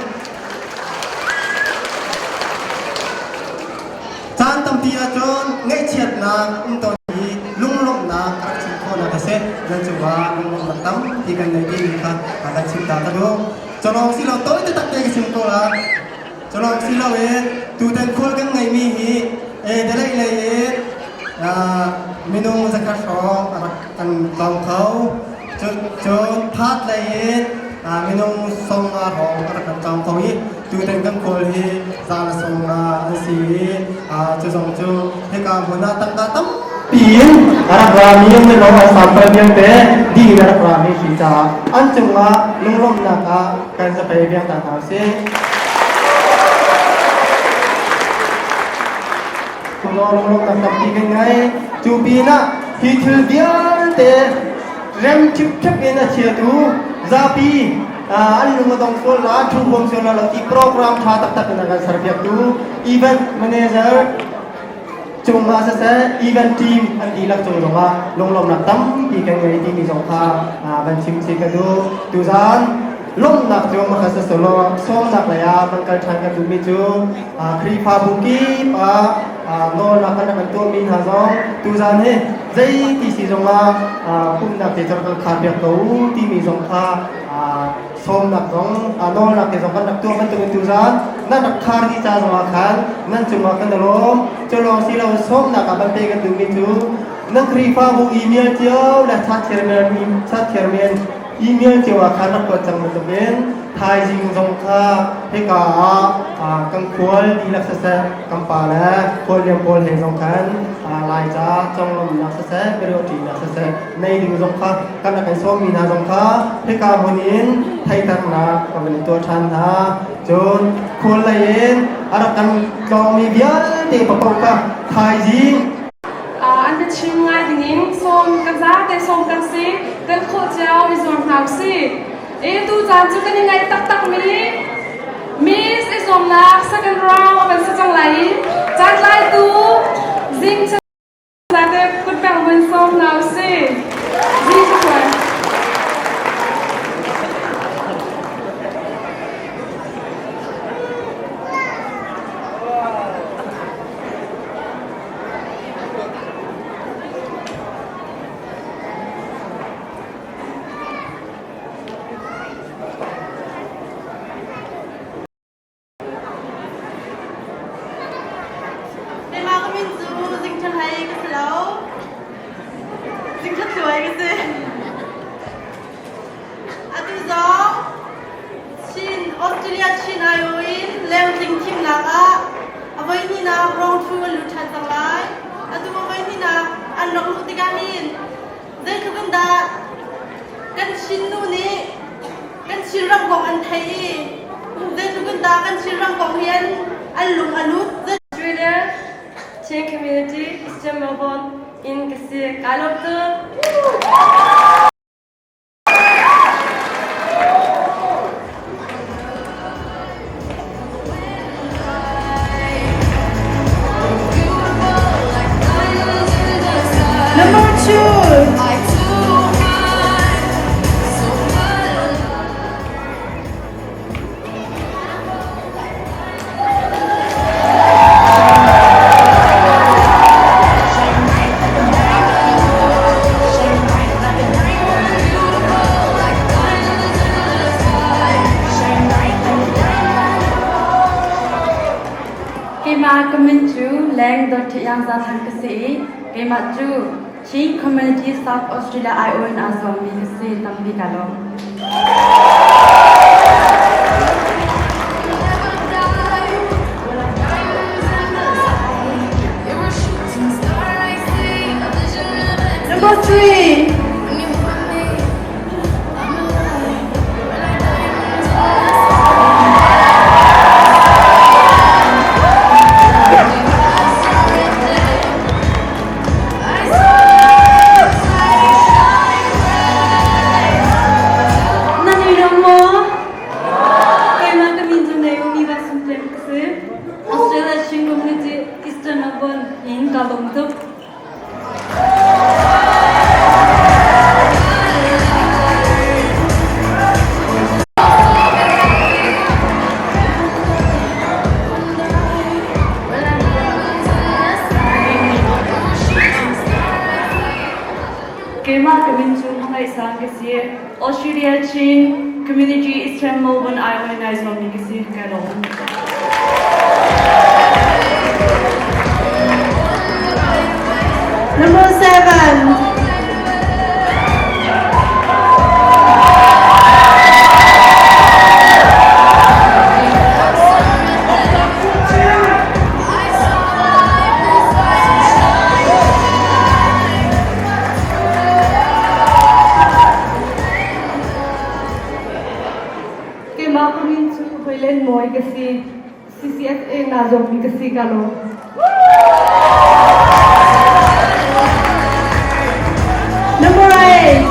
caan tampi ahcun ngaihchiatnak um tawn i lunglawmhnak ka rak chim khawhnak a si. Nan cungah lunglawmhnak tampi kan ngei timi kha kan chim ta ka duh. Culawng si lo tawi taktak te ka chim ko la. Culawng si lo in tutan khual kan ngeimi hi e delei lei in minung zakhat hrawng a rak kan tlawng kho. Cun phat lei in minung 50 hrawng a rak kan tlawng kho i tutan kan khual hi za le 50 an si i cu zong cu hika hmun ah tangka tampi in a rak rami minung an sample vialte dih in a rak rami si caah an cungah lunglawmhnak ah kan zapei biak ta hna usih. Lunglawmhnak tampi kan ngei. Cu pinah hi thil vialte rem ṭhipṭhep in a chiatu zapi an lung a dong sual la, thu huam sual la lo ti program ṭha taktak in a kan serpiaktu event manager cungah siseh event team an dihlak cung zongah lunglawmhnak tampi kan ngei timi zong kha van chim chih ka duh. Tuzaan lawmhnak cu makhat siselaw sawmnak lei ah van kal ṭhan kan duhmi cu Khrihfabu kip ah nawlnak kan rak kan tuahmi hna zong tuzaan hi zei ti si zongah pumhnak te cu rak kan khar piak ko u timi zong kha sawmnak zong nawlnak te zong kan rak tuah bantukin tuzaan nan rak khar dih ca zongah khan nan cungah kan i lawm. Cu lawng si lo sawmnak ah van pe kan duhmi cu nan Khrihfabu email cio le chat chairman email cio ah khan rak kuat cang bantukin thaizing zong kha hika ah kan khual dihlak siseh kan pa le khual liam pawl he zong khan Laica conglawmhnak siseh biaruahṭinak siseh nei ding zong kha kan rak in sawmmi hna zong kha hika hmun in theihternak ka van in tuah ṭhan hna. Cun khual lei in a rak kan tlawngmi vialte paoh kha thaizing An biachim ngai dingin sawm kan zate sawm kan si tel khawh cio i zuam hna usih. E tu caan cu kan i ngaih taktak mi Miss i zuamnak second round a kan si cang lai i caan tlaitu zing zate kutpeng vun sawm hna usih. Zing cu hin zeitluk in dah kan Chin nu nih kan Chin ram kong an theih i zeitluk in dah kan Chin ram kong hi an an lung a lut. Australia Chin Community Eastern Melbourne in ka si. Kai lawm tuk. Number 2. Keimah ka min cu Leng Dawt Yang Za Thang ka si i keimah cu Chin Community South Australia aiawh in aa zuammi ka si. Tampi ka lawm. Number 3. Nan i lawm maw? Keimah ka min cu Naomi Vasumtlem ka si. Australia Chin Community Eastern Melbourne in ka lawm tuk. Keimah ka min cu Hmangaih Sang ka si. Australia Chin Community Eastern Melbourne I organize mi ka si. Ka lawm. Number 7. Keimah ka min cu Hoilen Mawi ka si. CCSA naa zuammi ka si ka lawm. Number 8.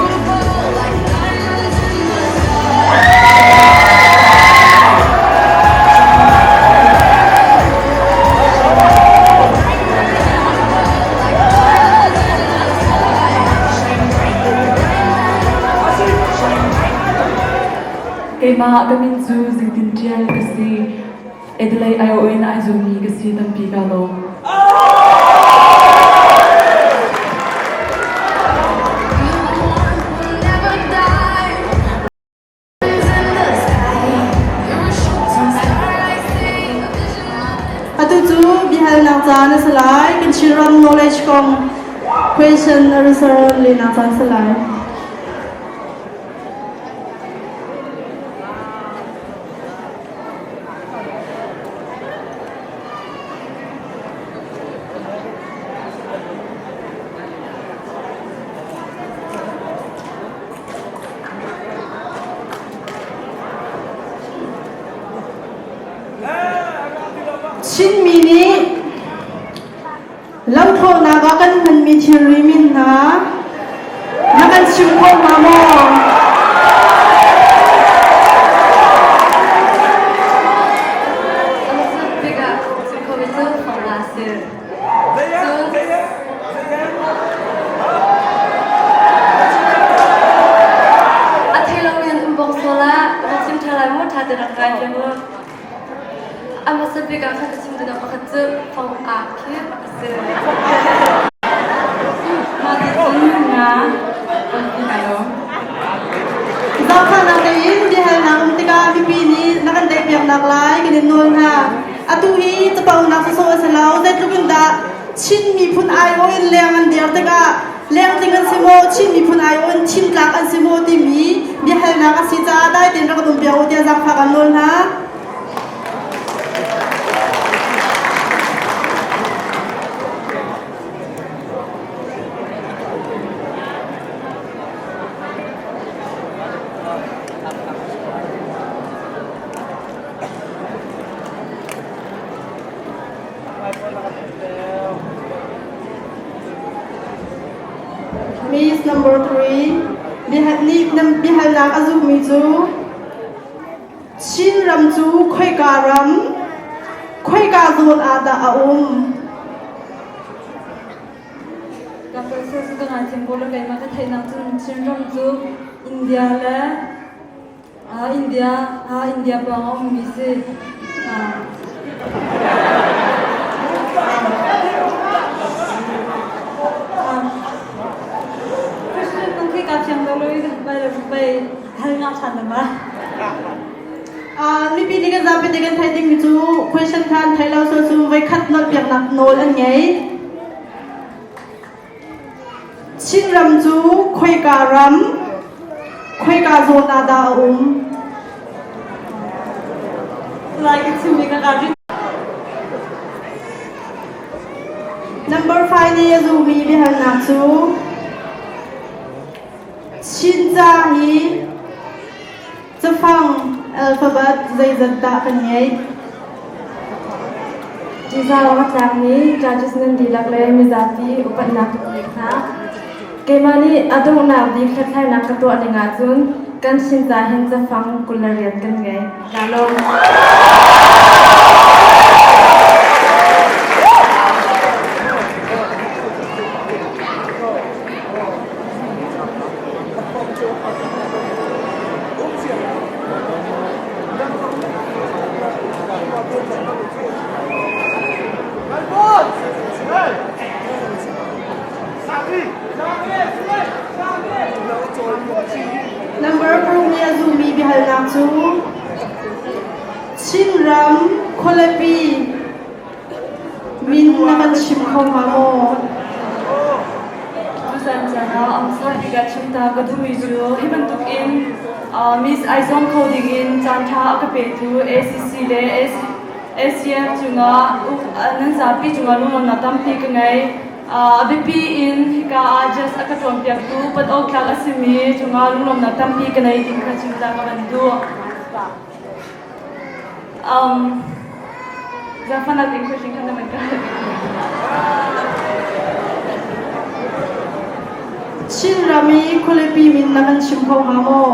Keimah ka min cu Zingtin Ṭial ka si. Adelaide aiawh in ai zummi ka si tampi ka lawm. Atu cu biahalnak caan a si lai. Kan Chinram knowledge kong question and answer lehnak caan a si lai. Chinmi nih lothlawhnak ah kan hmanmi thilri min hna na kan chim kho hnga maw? A thei lo in um bawk sual ah va chim ṭha lai mu ṭha te rak kai ve mu. A hmasa bik ah khan ka chim duhnak pakhat cu fong ah khi a si. Mah ti cun nga kan ti lai lo. Zohkhannak tein biahalnak um tikah mipi nih na kan daihpiaknak lai kan in nawl hna. Atu hi caponak sawsawh a si lo. Zeitluk in dah Chin miphun aiawh in leng an der tikah lengtling an si maw, Chin miphun aiawh in thimtlak an si maw timi biahalnak a si caah dai tein rak kan um piak u tiah zaangfah kan nawl hna. Miss number 3 biahalnak a zummi cu Chin ram cu khoika ram khoika zawn ah dah a um? Ka professor cu ka ngaithiam ko lo keimah ka theihnak cun Chinram cu India le India India pawng a ummi si. Christian kong khi ka thiam lo lo i bai lo bai hal ngah ṭhan na ma. Mipi nih kan zapi nih kan theih dingmi cu question kha an theih lo so cu voikhat nawlpiaknak nawl an ngei. Chinram cu khoika ram, khoika zawn ah dah a um? Lai ka chimmi ka ka Number 5 nih a zuhmi biahalnak cu Chin ca hi Cafang alphabet zeizat dah kan ngeih? Ṭihzah awk a tlakmi judges nan dihlak le mizapi upatnak ka pek hna. Keimah nih a donghnak bik hlathlainak ka tuah ning ahcun kan Chin ca hin cafang 28 kan ngei. Kaa lawm. Number paruk nih a zummi biahalnak cu Chinram khualipi Min na kan chim kho hnga maw? Tuzan caan ah amsa bik ah chim ta ka duhmi cu hi bantuk in Miss ai zuam kho dingin caan ṭha a ka petu ACC le ACF cungah nan zapi cungah lunglawmhnak tampi ka ngei. A biapi in hika ah just a ka ṭuanpiaktu pat awk tlak a simi cungah lunglawmhnak tampi ka nei ding kha chim ta ka van duh. Um, Zaangfahnak in question khan na man ka Chinram i khualipi min na kan chim kho hnga maw?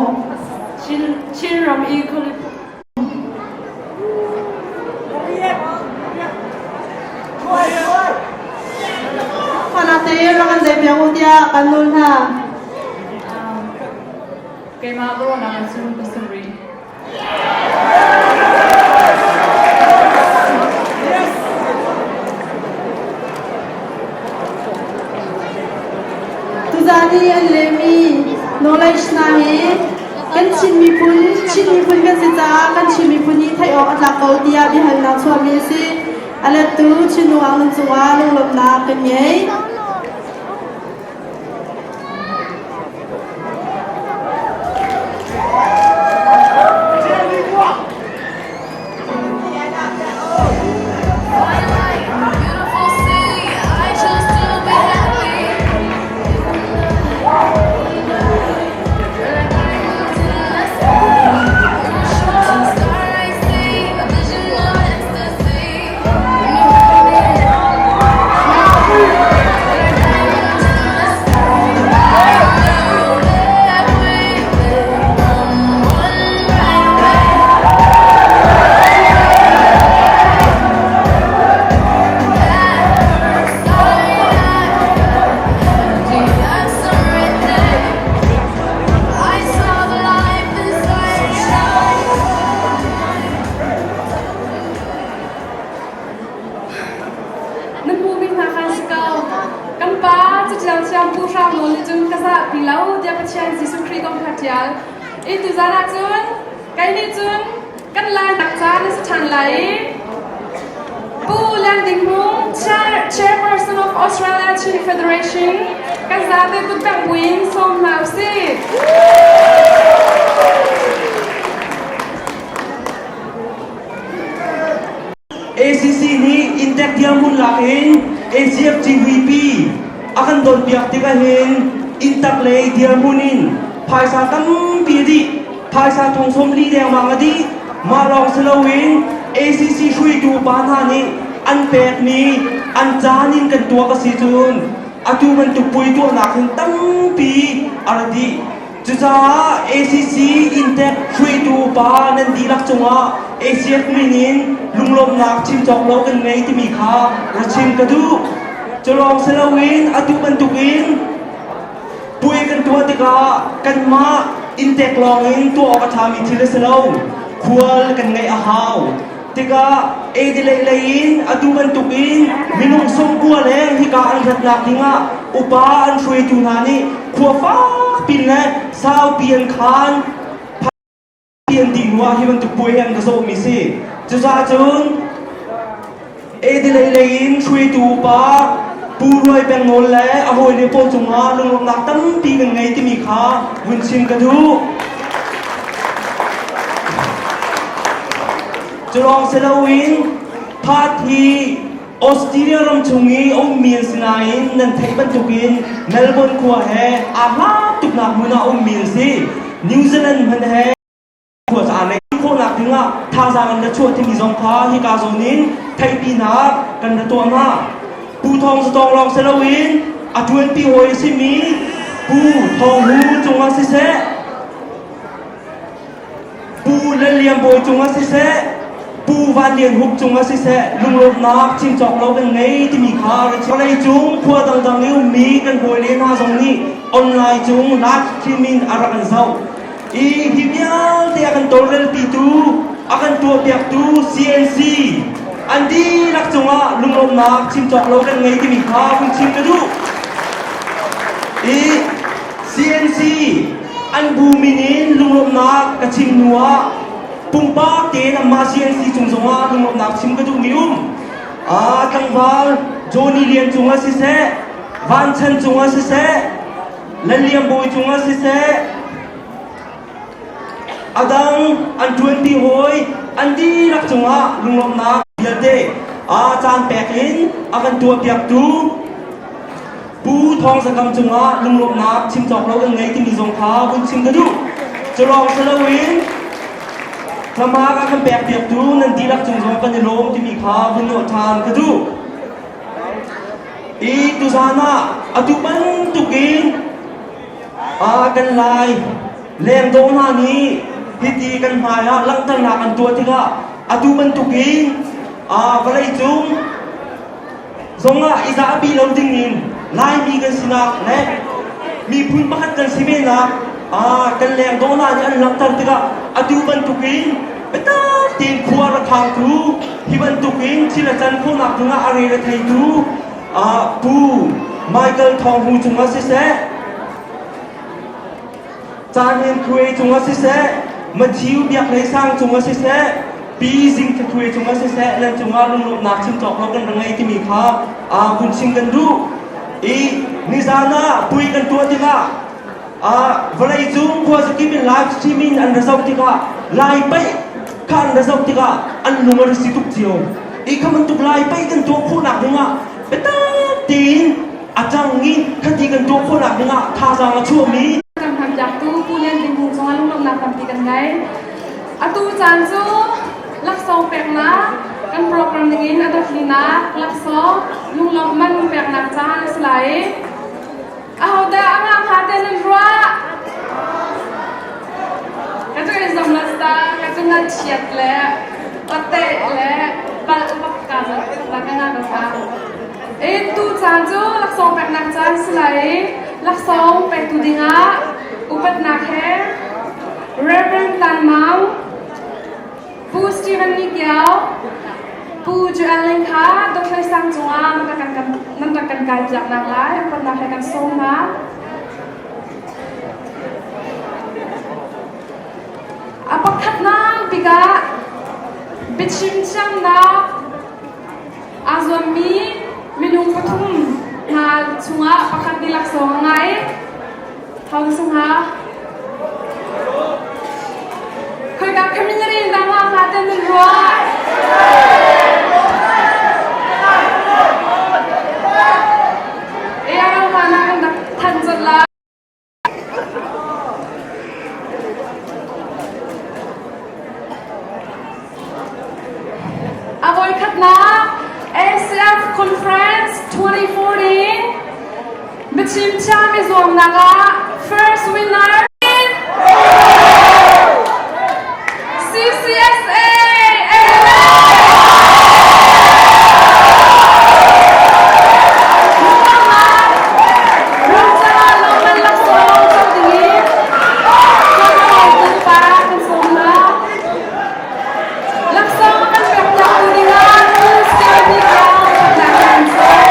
Chin Chinram i khualipi Fanate rak an zei piak u tiah kan nawl hna. Keimah ka ruahnak ah cun pasarih. Tuzaan i an lehmi knowledge hna hi kan Chin miphun Chin miphun kan si caah kan Chin miphun hi theih awk a tlak ko tiah biahalnak chuahmi a si. A lettu Chin nungak nan cungah lunglawmhnak kan ngei. Na hmuhmi hna kha si ko. Kan pa catial thiam Pu Hrang Nawl nih cun ka zah ti lo tiah Pathian Jesuh Khrih kong kha ṭial. I tuzan ah cun kei nih cun kan lai nak caan a si ṭhan lai i Pu Lian Ding Hmung, Chair, Chairperson of Australia Chin Federation, kan zate kut bengh buin sawm hna usih. ACC nih inntek dirhmun lak in ACFGVP a kan donpiak tik ahhin inntak lei dirhmun in phaisa tampi a dih. Phaisa thong 40 dengmang a dih. Mah lawng si loin ACC hruaitu pa hna nih an pekmi an caan in kan tuak a si cun Atu bantuk puai tuahnak hin tampi a ra dih. Cucaah ACC inntek hruaitu upa nan dihlak cungah ACF min in lunglawmhnak chim cawk lo kan ngei timi kha ra chim ka duh. Cu lawng si loin atu bantukin puai kan tuah tikah kanmah inntek lawngin tuah awk a ṭhami thil a si lo. Khual kan ngeih a hau. Tikah Adelaide lei in atu bantukin minung 90 leng hika an ratnak dingah upa an hruaitu hna nih khua fak pin le saupi an khan an dih hnu ah hi bantuk puai hi an ka zawhmi si. Cucaah cun Adelaide lei in hruaitu upa Pu Ruai Peng Nawl le a hawile pawl cungah lunglawmhnak tampi kan ngei timi kha vun chim ka duh. Cu lawng si loin Perth hi Australia ram chung i a ummi an si nain nan theih bantukin Melbourne khua he aa hlat tuknak hmun ah a ummi an si. New Zealand hmanh he khua ca neih khawhnak dingah thazaang an ra chuah timi zong kha hika zawn in theihpinak kan ra tuah hna. Pu Thawng Zatawng lawng si loin a ṭuanpi hawi a simi Pu Thawng Hu cungah siseh, Pu Lal Lian Bawi cungah siseh, Pu Van Lian Hup cungah siseh lunglawmhnak chim cawk lo kan ngei timi kha vawlei cung khua dangdang i ummi kan hawile hna zong nih online cung live stream in a rak kan zoh. I hi vialte a kan tawlrelpitu, a kan tuahpiaktu CNC an dihlak cungah lunglawmhnak chim cawk lo kan ngei timi kha vun chim ka duh. I CNC an bu min in lunglawmhnak ka chim hnu ah pumpak tein anmah CNC cung zongah lunglawmhnak chim ka duhmi um. Ah, tlangval Johnny Lian cungah siseh, Van Chan cungah siseh, Laliam bawi cungah siseh, a dang an ṭuanpi hawi an dihlak cungah lunglawmhnak vialte a caan pek in a kan tuahpiaktu Pu Thawng Za Kam cungah lunglawmhnak chim cawk lo kan ngei timi zong kha vun chim ka duh. Cu lawng si loin hmamak a kan pekpiaktu nan dihlak cung zong kan i lawm timi kha vun nawh ṭhan ka duh. I tuzaan ah atu bantukin a kan lai lengdawh hna nih hiti kan hmai ah langhternak an tuah tikah atu bantukin vawlei cung zongah i zahpi lo dingin Laimi kan sinak le miphun pakhat kan si venak kan lengdawh hna nih an langhter tikah atu bantukin biatak tein khua rak khangtu hi bantukin thil a can khawhnak dingah a re a theitu Pu Michael Thawng Hu cungah siseh Caan Khuai cungah siseh Matthew Biak Hlei Sang cungah siseh Pi Zing Thakhuai cungah siseh nan cungah lunglawmhnak chim cawk lo kan ra ngei timi kha vun chim kan duh i nizan ah pui kan tuah tikah vawlei cung khuazakip in live streaming an ra zoh tikah lai paih kha an ra zoh tikah an lung a ra si tuk cio i kha bantuk lai paih kan tuah khawhnak dingah biatak tein a cang i khati kan tuah khawhnak dingah thazaang a chuahmi kan hmanpiaktu Pu Lian Ding Hung cungah lunglawmhnak tampi kan ngei. Atu caan cu laksawng peknak kan program ningin a dotlinak laksawng lunglawmh man peknak caan a si lai. Ahodah a ngah hnga te nan ruah? Ka cu in zom la ka cu na chiat le pate le pal bak ka la ka nga ka E tu caan cu laksawng peknak caan si lai i laksawng pektu dingah upatnak he Reverend Tan Maung Pu Stephen Ni Kiao, Pu Joel Ling kha Dr. Sang cungah nan rak kan kai piaknak lai upatnak he kan sawm hna. A pakhatnak bikah biachim thiamnak aa zuammi minung pathum hna chungah pakhat nih laksawng a ngah i Thawng sungha. Khoika community in dah ngah hnga ten nan ruah? E a ro hna na kan rak than cot la. A voikhatnak ACF Conference 2014. Fimthiam i zuamnak ah first winner CCSA Laksawng kan pek piaktu dingah Pu Security Kong upatnak kan sawm.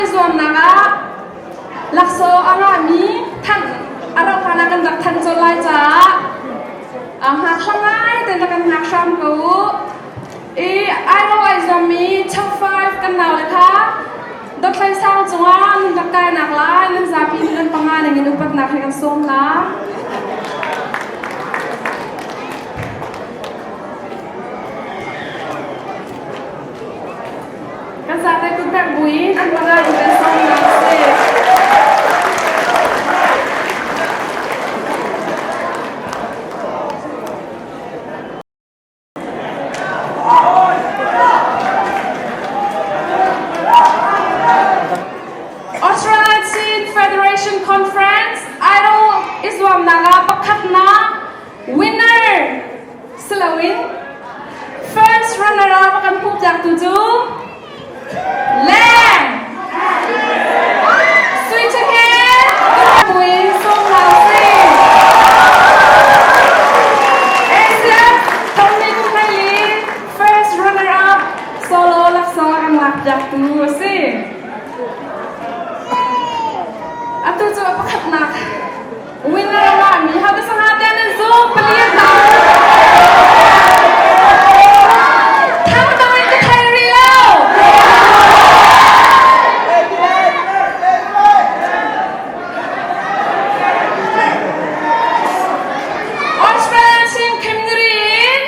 Zuamnak ah Laksawng a ngahmi thanh a rauh hlan ah kan rak thanh colh lai caah hngak hlang ngai tein rak kan hngak hram ko u. I ai-ro ai zuammi top 5 kan nau le kha dothlei sang cungah nan rak kainak lai nan zapi nih nan panga ning in upatnak he kan sawm la. Kan zate kutbek buin an panga in kan sawm hna si. Australian Federation Conference Idol i zuamnak ah pakhatnak winner siloin first runner up a kan hmuhpiaktu cu Leng Sui Chicken Pui Sung Hlau Si ACF Tony Kumhaili first runner up solo laksawng a kan lakpiaktu a si. Atu cu a pakhatnak Winner a mi ho te sanga te nan zum pali an tam. Thang dong in ka thei rih lo. Australian team community in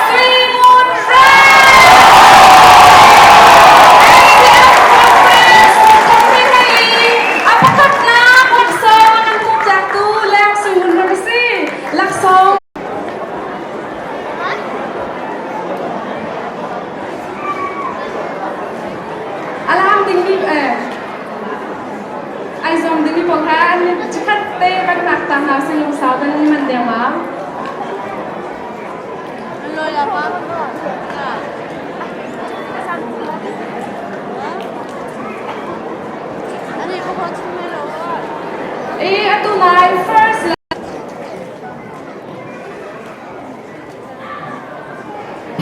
Sui Moon A pakhatnak laksawng a kan hmuhpiaktu Leng Sui Ngun Ram a si. Laksawng a lam dingmi eh ai zuam dingmi pawl kha an chikkhat te kan hngak ta hna si lungsau kan man deng ma. I atu nai first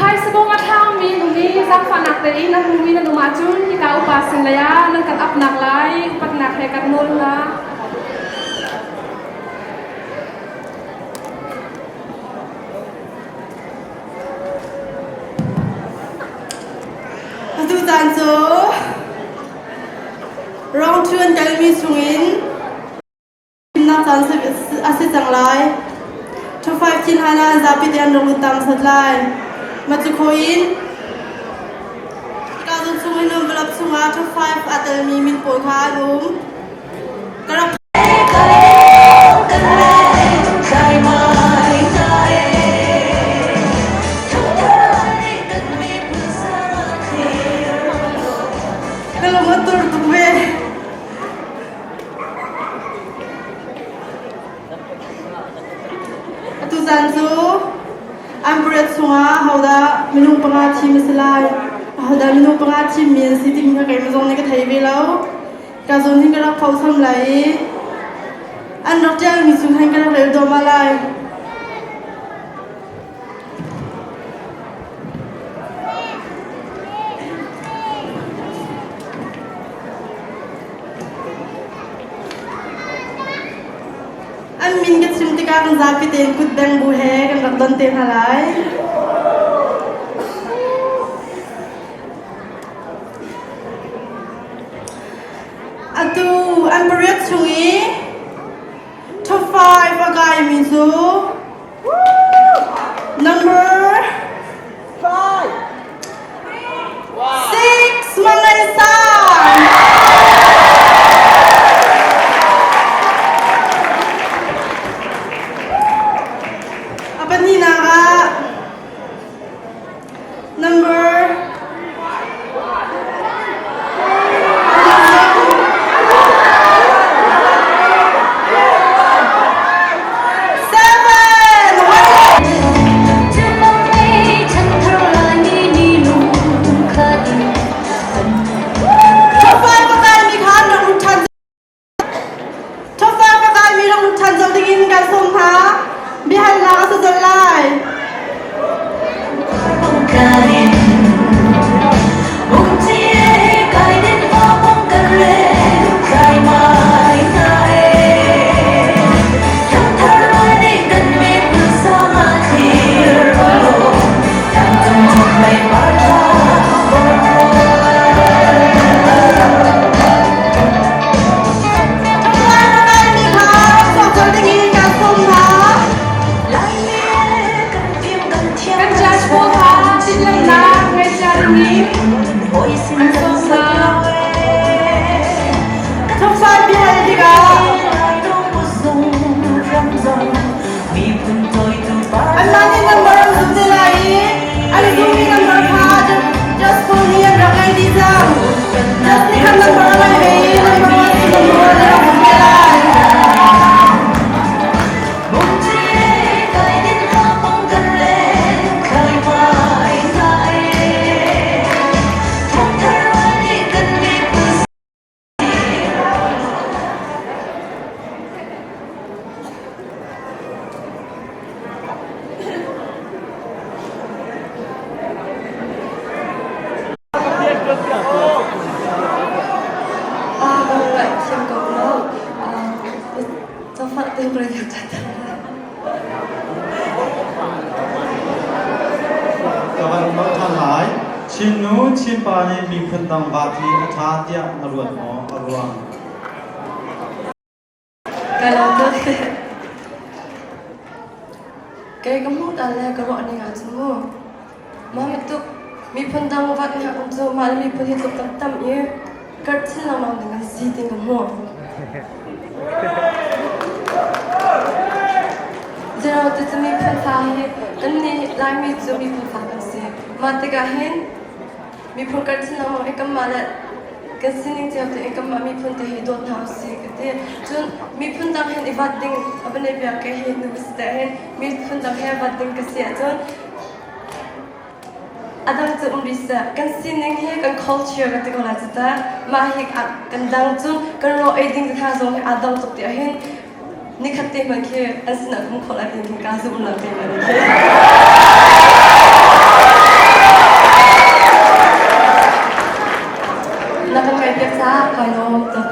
Phaisabawm a thlaumi nu nih zaangfahnak tein a hmumi nan um ahcun hika upa sin lei ah nan kan apnak lai upatnak he kan nawl hna. Atu caan cu round two an kalmi chungin thimnak caan a si cang lai. Top 5 thin hlan ah zapi te an rung lut tam sat lai. Macu in hika zung chungin envelope chungah top 5 a telmi min pawl kha an um. Ka rak Ka lung a tur tuk ve. Atu zan cu an pariat chungah hodah minung panga thim a si lai. Ahodah minung panga thimmi an si timi kha keimah zong nih ka thei ve lo. Ka zawn hin ka rak phosam lai i an rak ṭialmi chung hin ka rak rel duahmah lai. An min ka chim tikah kan zapi tein kut beng bu he kan rak don te hna lai. Atu an pariat chung i top 5 a kaimi cu number. Number Top 5 a kaimi rak lut ṭhan colh dingin kan sawm hna. Biahalnak a si colh lai. Kan judge pawl kha tinhlamnak ngei cia dingin an sawm hna. Top 5 bihal tikah anmah nih number an zumh te lai i an zumhmi number kha judge pawl nih an rak ngei dih cang. Judge nih khan number a ngei ve i number 1 to number 1 an rak zumh te lai. Thiam ko lo. Cafah te ka Ka van nolh ṭhan lai. Chin nu, Chin pa nih miphun dang vat hi a ṭha tiah na ruat maw? A ruang. Ka lawm tuk. Kei ka hmuh dan le ka ruah ning ahcun mu mah bantuk miphun dang vat nih um cu mah le miphun hi tluk tam i karh chin lengmang ding an si ti ka hmuh. Zero ti cu miphun fa hi kan nih Laimi cu miphun fa kan si. Mah tikah hin miphun karh chin lengmang i kanmah le kan sining cio tein kanmah miphun te hi dawt hna usih ka ti. Cun miphun dang hin i vat ding a va nei biak ke hi nu si te hin miphun dang he vat ding ka si ahcun a dang cu um rih seh. Kan sining hi kan culture kan ti ko lai cu ta. Mah hi kan dang cun kan raw ei ding hna zong hi aa dang tuk ti ahhin nikhat te hmanh khi an sinah kum khawh lai ti khi kaa zum lo te man khi. Na kan ngai piak caah kai lawm tuk.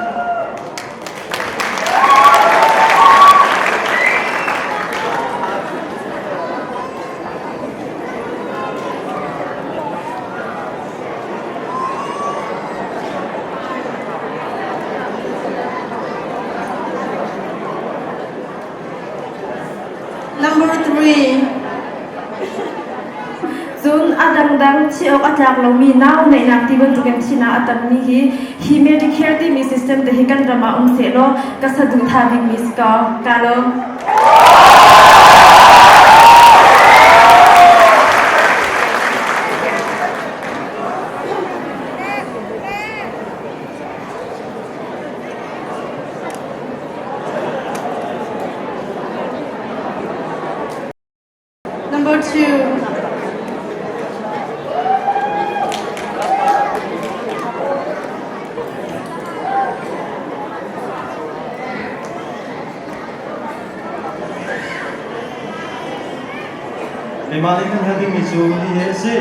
Number 3. Cun a dangdang thi awk a tlak lomi nau neihnak ti bantukin thihnak a tammi hi hi Medicare timi system te hi kan ram ah um sehlaw ka saduhthah bikmi si ko. Ka lawm. Number 2. Keimah nih kan hal dingmi cu hihi a si.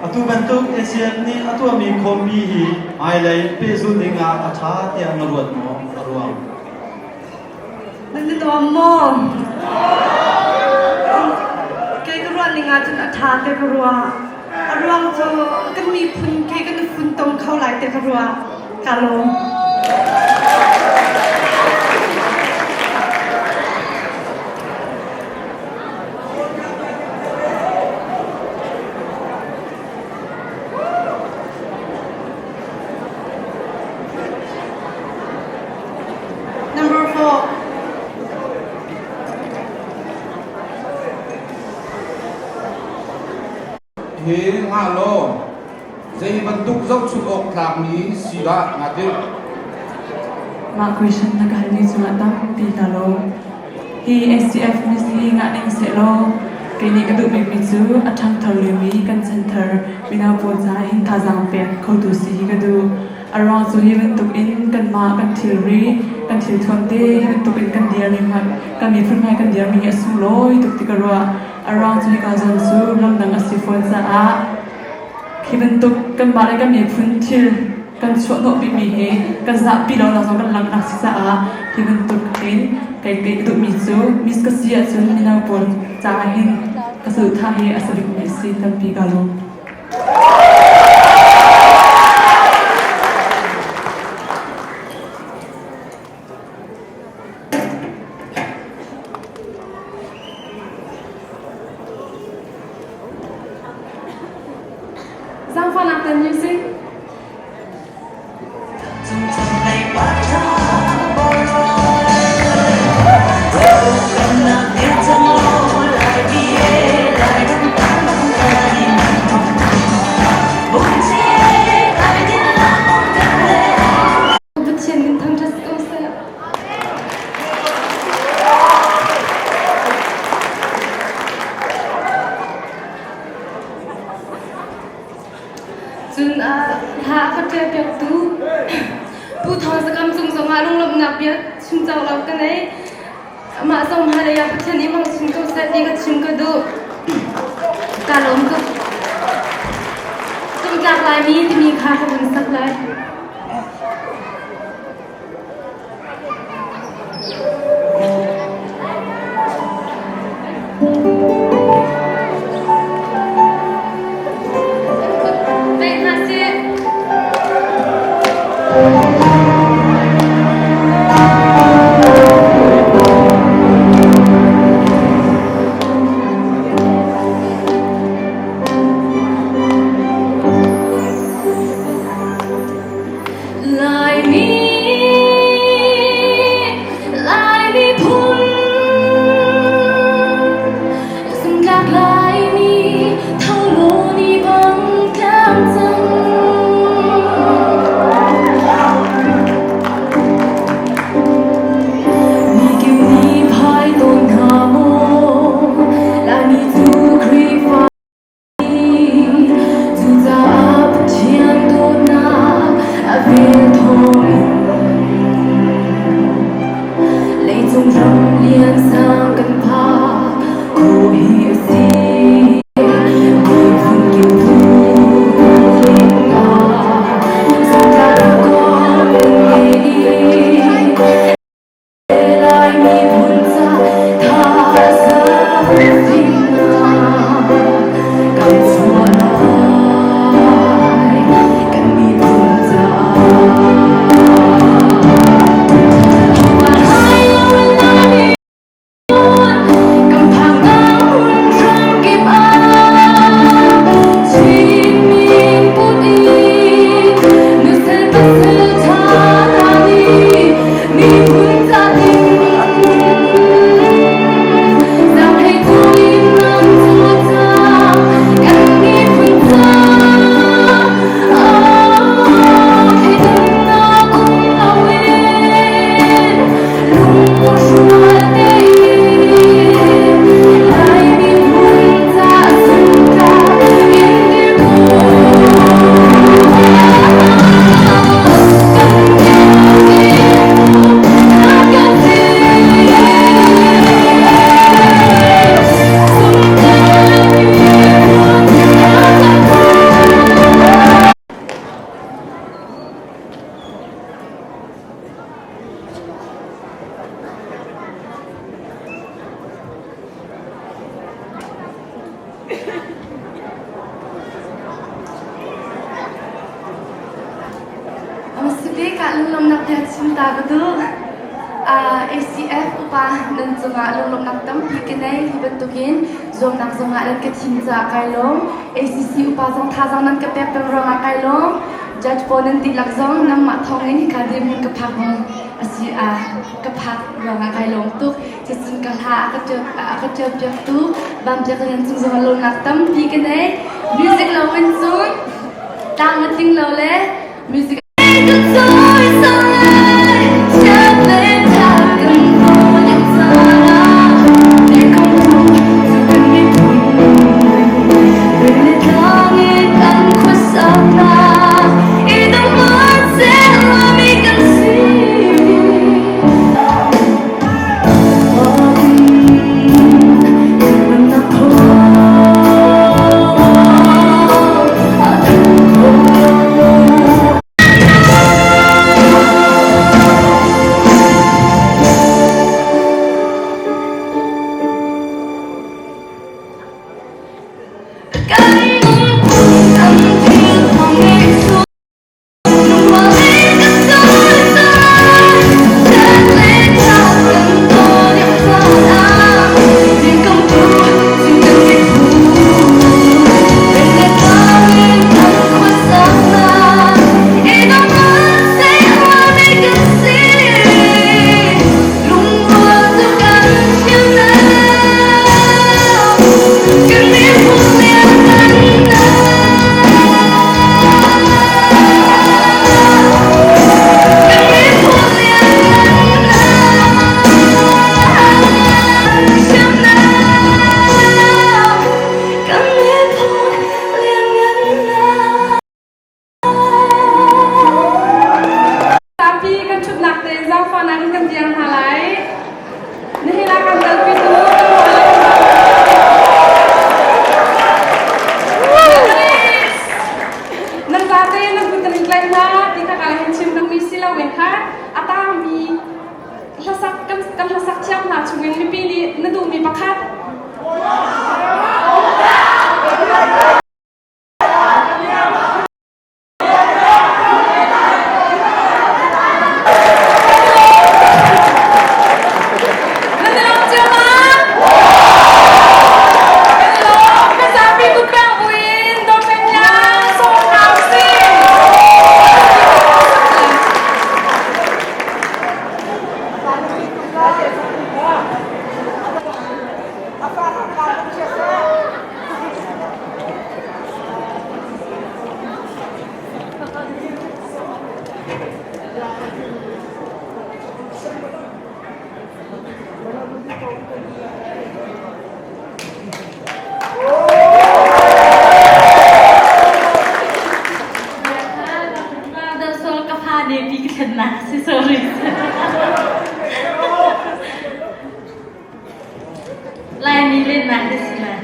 Atu bantuk ASEAN nih a tuahmi khawmpi hi hmailei pehzulh ding ah a ṭha tiah na ruat maw? A ruang. Nan i nuam maw? Kei ka ruah ning ahcun a ṭha te ka ruah. A ruang cu kan miphun ke kan i funtom kho lai te ka ruah. Ka lawm. Number 4. hi ngah law zei bantuk zohchunh awk tlakmi si dah naa timh? Mah question na ka halmi cungah tampi ka lawm. Hi SDF Miss hi ngah ning sehlaw kei nih ka duh bikmi cu a ṭhangthar liomi kan chanthar mino pawl caah hin thazaang pek khotu si hi ka duh. A ruang cu hi bantuk in kanmah kan thilri, kan thilthuam te hi bantuk in kan dir mi kan miphun hmai kan dirmi hi a sunglawi tuk ti ka ruah. A ruang cu hika zawn cu ramdang a si fawn caah hi bantuk kanmah le kan miphun thil kan chuahhnawh bikmi hi kan zahpi lo nak zong kan langhnak si caah hi bantuk in kei kei ka duhmi cu Miss ka si ahcun mino pawl caah hin ka saduhthah hi a si bikmi a si tampi ka lawm. Zaangfahnak ten music. Pathian min thangṭhat ko seh. Cun hla a ka ṭialpiaktu Pu Thawng Zakam cung zongah lunglawmhnak bia chim cang lo ka nei. Amah zong hmailei ah Pathian nih hmang chin ko seh ti ka chim ka duh. Ka lawm tuk. Zumtlak Laimi timi kha ka vun sak lai. Laimi, Laimi phun, zumtlak Laimi, tho law ni bang tlang cang. Mikip nih phai tawn hna maw, Laimi cu Khrihfa Cucaah Pathian dawtnak a vel thawngin leicung ram lian sang kan phak khawh hi a si. Miphun kip phu zungzal kawl kan ngei. Laimi phun ca thazaang fimnak kan chuah lai kan miphun caah. Kan phaknak hmun hramkip ah Chin min put in nusel pasal ṭha hna nih miphun ca ding zaanghlei cung in nan cawlcang kan miphun ca oh thleidannak um loin lungrual tein Lai miphun ca zungtlak in dir Sibik ah lunglawmhnak bia chim ta ka duh. ACF upa nan cungah lunglawmhnak tampi ka nei. Hi bantukin zuamnak zongah nan ka thim caah kai lawm. ACC upa zong thazaang nan ka pek peng ruangah kai lawm. Judge pawl nan dihlak zong nangmah thawngin hika dirhmun ka phak bang a si ah ka phak ruangah kai lawm tuk. Cucun ka hla a ka ṭial piaktu Van Biak Lian cung zongah lawmnak tampi ka nei. Music. tling lo le music Zapi kan ṭhutnak tein zaangfahnak in kan dir hna lai. Nihin ah kan kalpitu kan hawi Nan zate nan kut kan in tlaih hna ti kha ka hin chim duhmi si loin kha a tangmi hlasak kan kan hlasak thiam hna chungin mipi nih na duhmi pakhat Nan i lawm cio ma? Kan i lawm. Kan zapi kut peng buin Dawtlen sawm hna usih. Ka fa ne pi ka thlennak si sorry. Laimi lennak na si lai.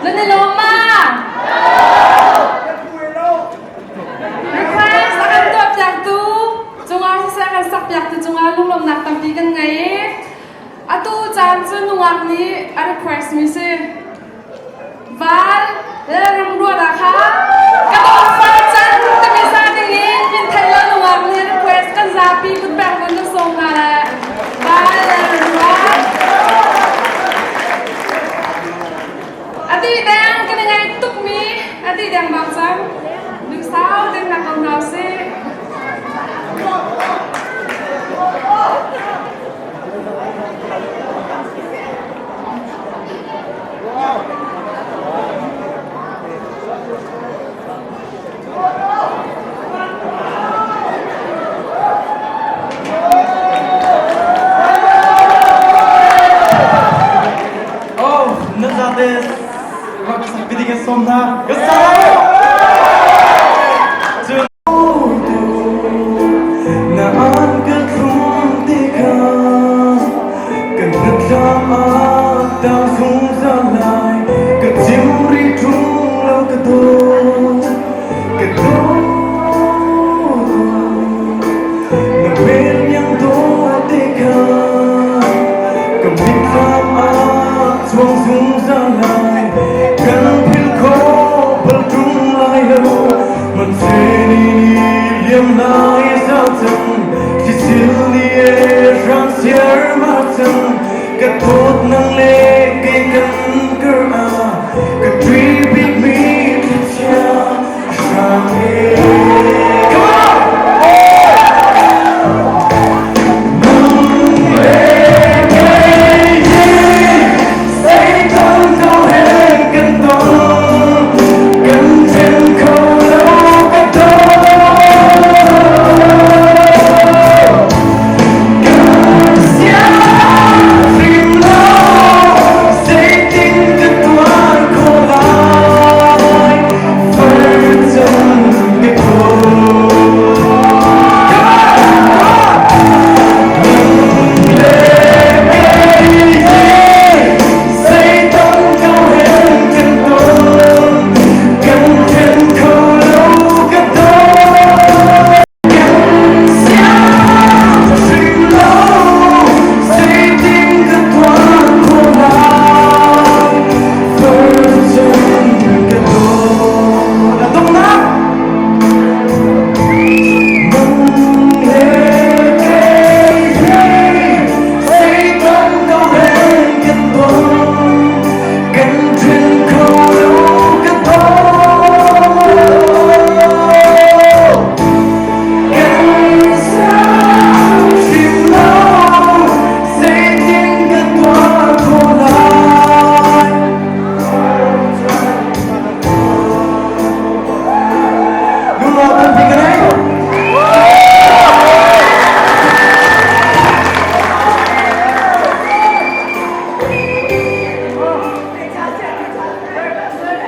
Nan i lawm ma? Request a kan tuahpiaktu cungah siseh kan sakpiaktu cungah lunglawmhnak tampi kan ngei i atu caan cu nungak nih a request mi si. Val Lalramruala kha ka dawt far can timi sa ding in min thei lo nungak nih request kan zapi kut pek vun na sawm hna le Val Lalramruala. Ati. te rak sak ding kan sawm hna. Kan sa lai. Na an ka thlum tikah kan hnathlam ah tang zungzal lai ka chim rih ṭung lo ka dawt ka dawt na hmel iang dawt te kha ka mitthlam ah chuang zungzal lai kan philh kho bal ṭung lai lo man se ni ni liam lai za cang thisil ni e ram siar ma cang ka thawt nang le ke kan kar a ka tri bik mi thlia hram e. Come on!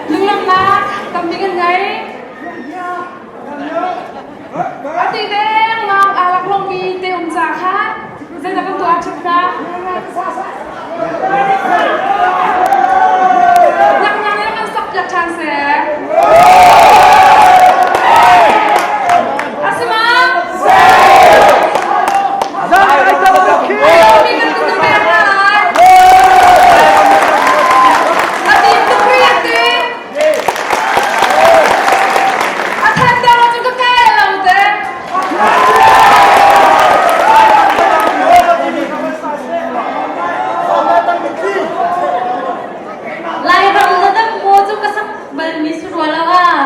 Lunglawmhnak tampi kan ngei. Ati dengmang aa laklawngmi te um ca kha zeidah kan tuah ṭhit hna? Biaknak nih kan sak piak ṭhan seh. A si ma? Mi kan kan pek hna lai. A tim tuk rih an ti. A than deuh ahcun ka kai lo te. Lairam na dam maw cu ka sak bal mi si rua lo ah.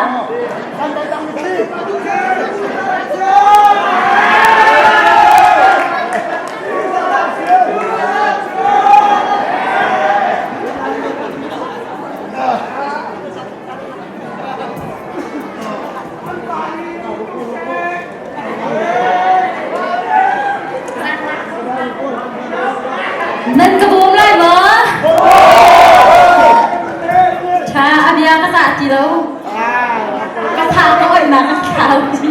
Nan ka bawm lai maw? Tha a bia ka zah ti lo. Ka tha ka oihnak a thlau ti.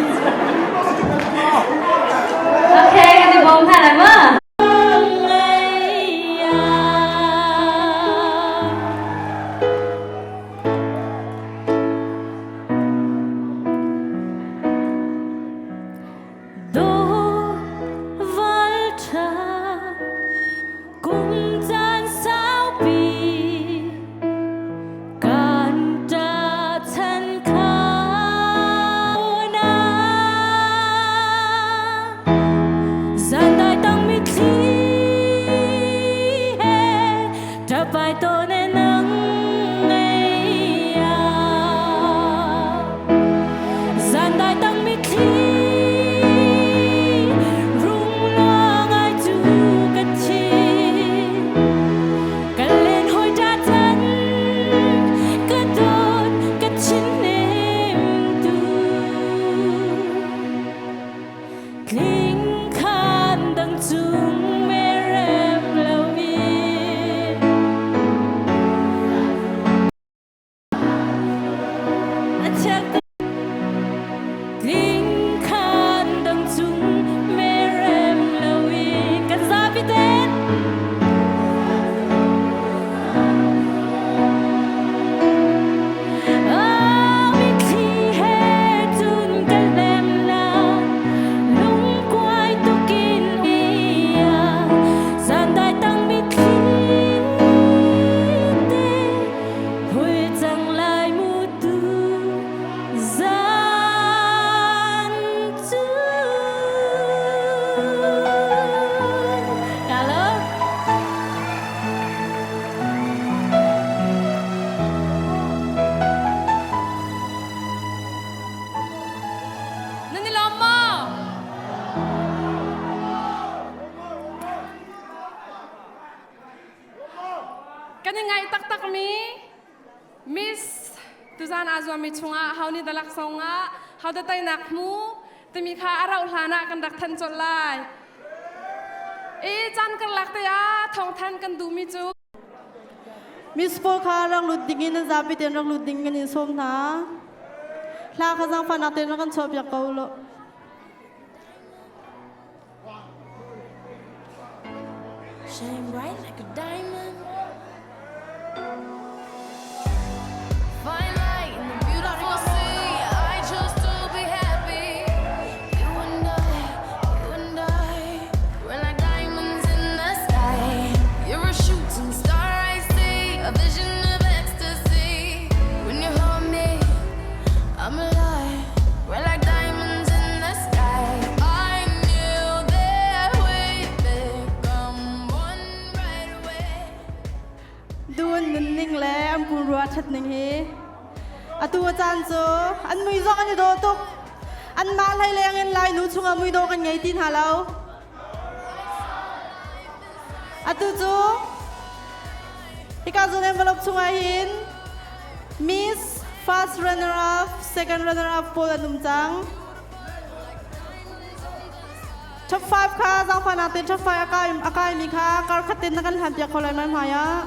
Okay, kan i bawm hna lai maw? Do val tha kum caan saupi kan ta chan kha na zan dai tang mitthli he ṭapai tawn e nang ngei zan dai tang mitthli rung lo ngai cu ka thi kan len hoi ta chan ka dawt ka chin nem tu tling khan dang cung merem lo in. taktakmi Miss tuzan aa zuammi chungah ho nih dah laksawng ngah, ho dah teinak hmu timi kha a rauh hlan ah kan rak thanh colh lai. I caan karlak te ah thawngthan kan duhmi cu Miss pawl kha rak lut ding in nan zapi tein rak lut ding kan in sawm hna. Hla kha zaangfahnak tein rak kan chuahpiak ko law. Shine bright like a diamond. Find light in the beautiful sea. I chose to be happy. You and I, you and I, we're like diamonds in the sky. You're a shooting star, I see, a vision of ecstasy. When you hold me, I'm alive. We're like diamonds in the sky. I knew that we'd become one right away. Dun nunning le an pumrua ṭhat ning hi atu a caan cu an mui zong an i dawh tuk. Anmah hlei leng in Lainu chungah muidawh kan ngei ti hna lo. Atu cu hika zawn envelope chungah hin Miss First Runner Up, Second Runner Up pawl an um cang. Top 5 kha zaangfahnak tein top 5 a kaimi kha kar khat tein na kan hlanpiak kho lai mai hmai ah.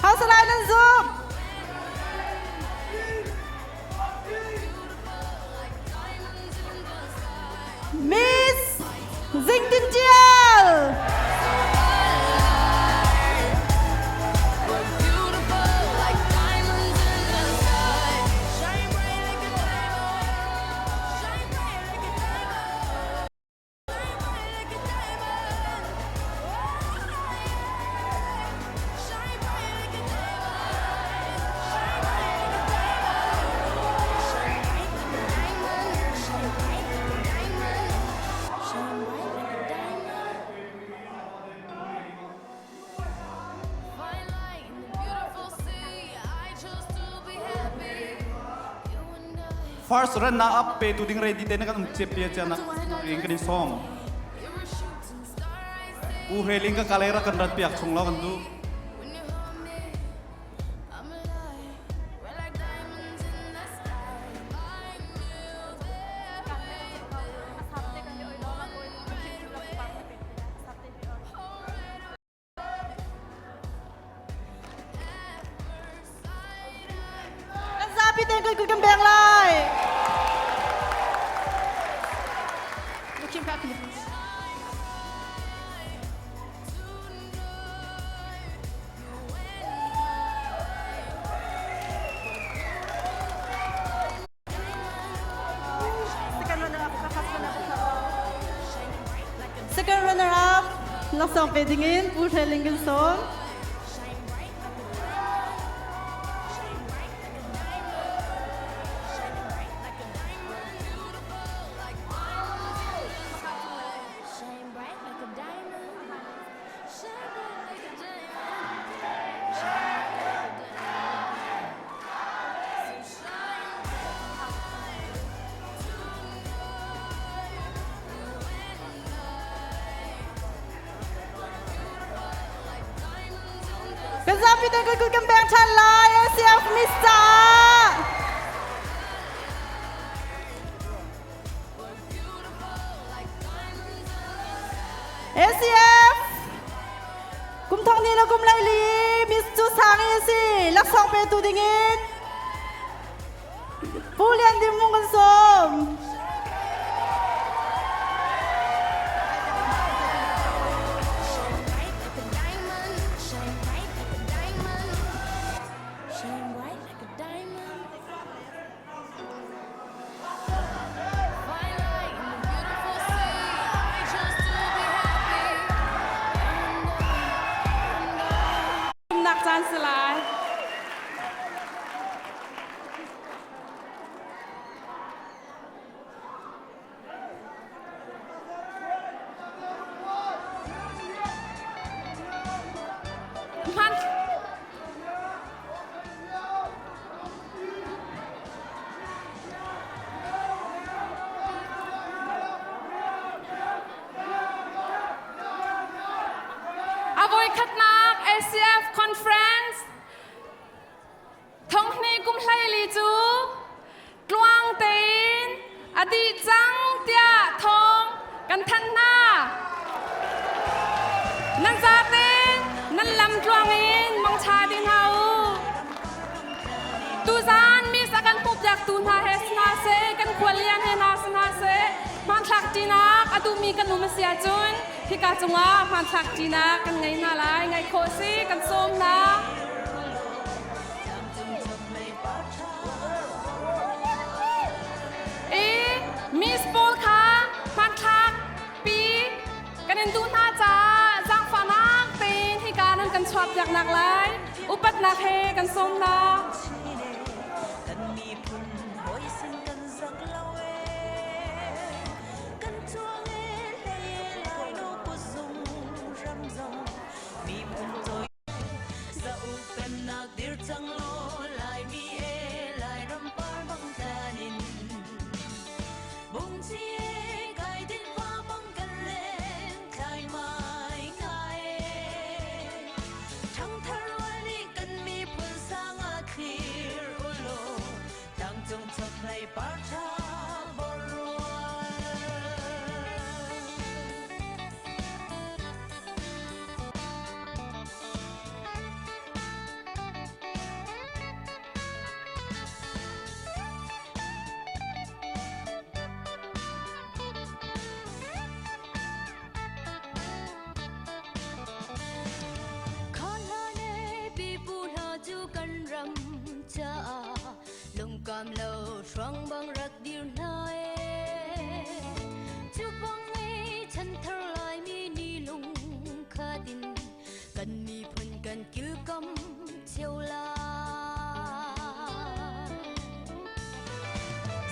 Hausa lai nan zum. Miss Zing Tin Tial. First runner up pe tu ding ready te na kan um chep pe cha na ring kan in song. U reling ka kalera kan rat piak chung lo kan du. Kan zapi tein kan kut kan beng lai. Second runner up laksawng pe dingin Pu Hre Ling kan sawm. Kan zapi te kan kut kan beng ṭhan lai ACF Miss caah. ACF kum thong ni le kum lei li Miss cu sang i si laksawng petu dingin Pu Lian Dim Mung kan sawm. Nak caan si lai. Voikhatnak ACF Conference thonghni kum hleili cu tluang tein a dih cang tiah thawng kan thanh hna. Nan zaten nan lam tluang in mangṭha ding hna u. Tuzaan mis a kan hmuhpiaktu hna he si hna seh, kan khuallian he hna si hna seh, hmanthlak ṭinak a duhmi kan um a si ahcun hika cungah hmanthlak ṭinak kan ngei hna lai. Ngaih khawh si, kan sawm hna. I Miss pawl kha hmanthlak pi kan in duh hna caah zaangfahnak tein hika nan kan chuahpiaknak lai upatnak he kan sawm hna. Kan miphun hawi sin kan zak lo ee kan chuang ee hlei lai no pu zung ram zong miphun cawi za u pennak dir cang law Laimi ee Lairam par bang tlan in bungci ee kai din va bang kan len thlai mai ngai ee ṭhangthar rual nih kan miphun sang ah thlir u law tlangcung chokhlei par ṭha bor rual. Kha hla le pipu hla cu kan ram caah lungkam lo hruang bang rak dir hna ee. Cu bang e chanthar Laimi ni lung khat in kan miphun kan kilkam cio lai.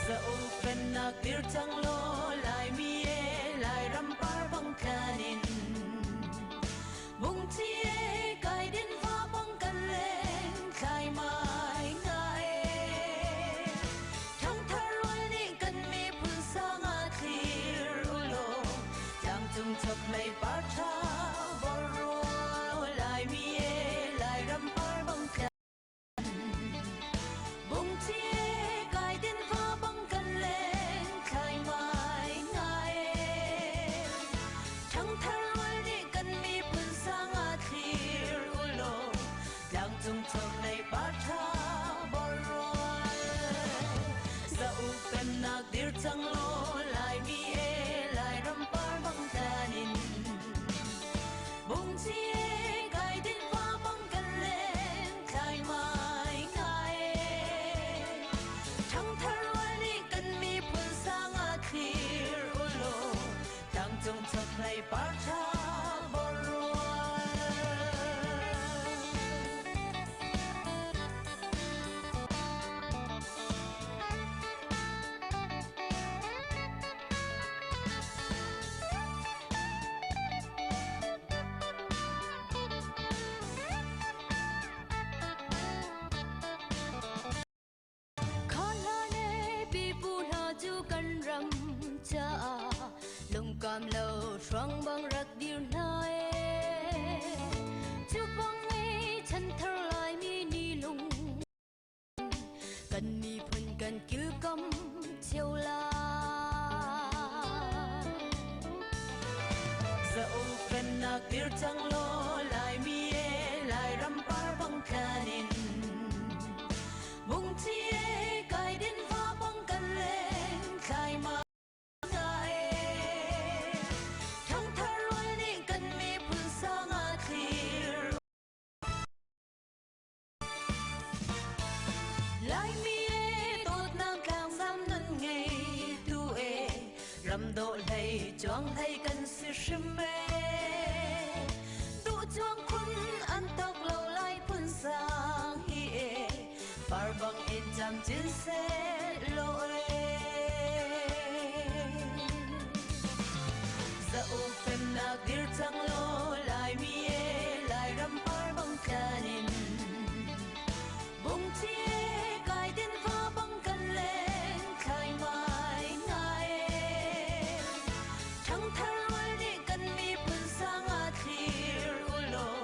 Za u pennak dir cang law Laimi ee Lairam par bang tlan in bungci ee kai din va bang kan leng thlai mai nga ee ṭhangthar rual nih kan miphun sang ah thlir u law tlangcung chokhlei par ṭha bor rual Laimi ee Lairam par bang tlan bungci ee kai din va bang kan leng thlai mai nga ee ṭhangthar rual nih kan miphun sang ah thlir u law tlangcung chokhlei par ṭha bor rual za u pennak dir cang law Laimi ee Lairam par bang tlan in bungci ee kai din va bang kan leng thlai mai nga ee ṭhangthar rual nih kan miphun sang ah thlir u law tlangcung chokhlei par ṭha bor rual. Kha hla le pipu hla cu kan ram caah lungkam lo hruang bang rak dir hna ee. Cu bang e chanthar Laimi ni lung kan miphun kan kilkam cio lai. Za u pennak dir cang law Laimi ee Lairam par bang tlan in bungci ee kai din va bang kan leng thlai ma nga ee ṭhangthar rual nih kan miphun sang ah thlir Laimi ee dawtnak tlangzam nun ngei tu ee ram dawh hlei cuang hlei kan si hrim ee duh cuang khun an tok lo lai phun sang hi ee par bang in cam cin seh law ee za u femnak dir cang law Laimi ee Lairam par bang tlan in bungci ee kai din va bang kan leng thlai mai nga ee ṭhangthar rual nih kan miphun sang ah thlir u law.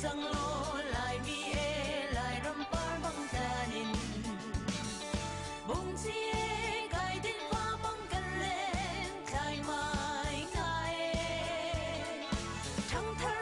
cang law Laimi e Lairam par bang tlan in Bungci e kai din fa bang kan leng thlai mai ngai e Ṭhangthar.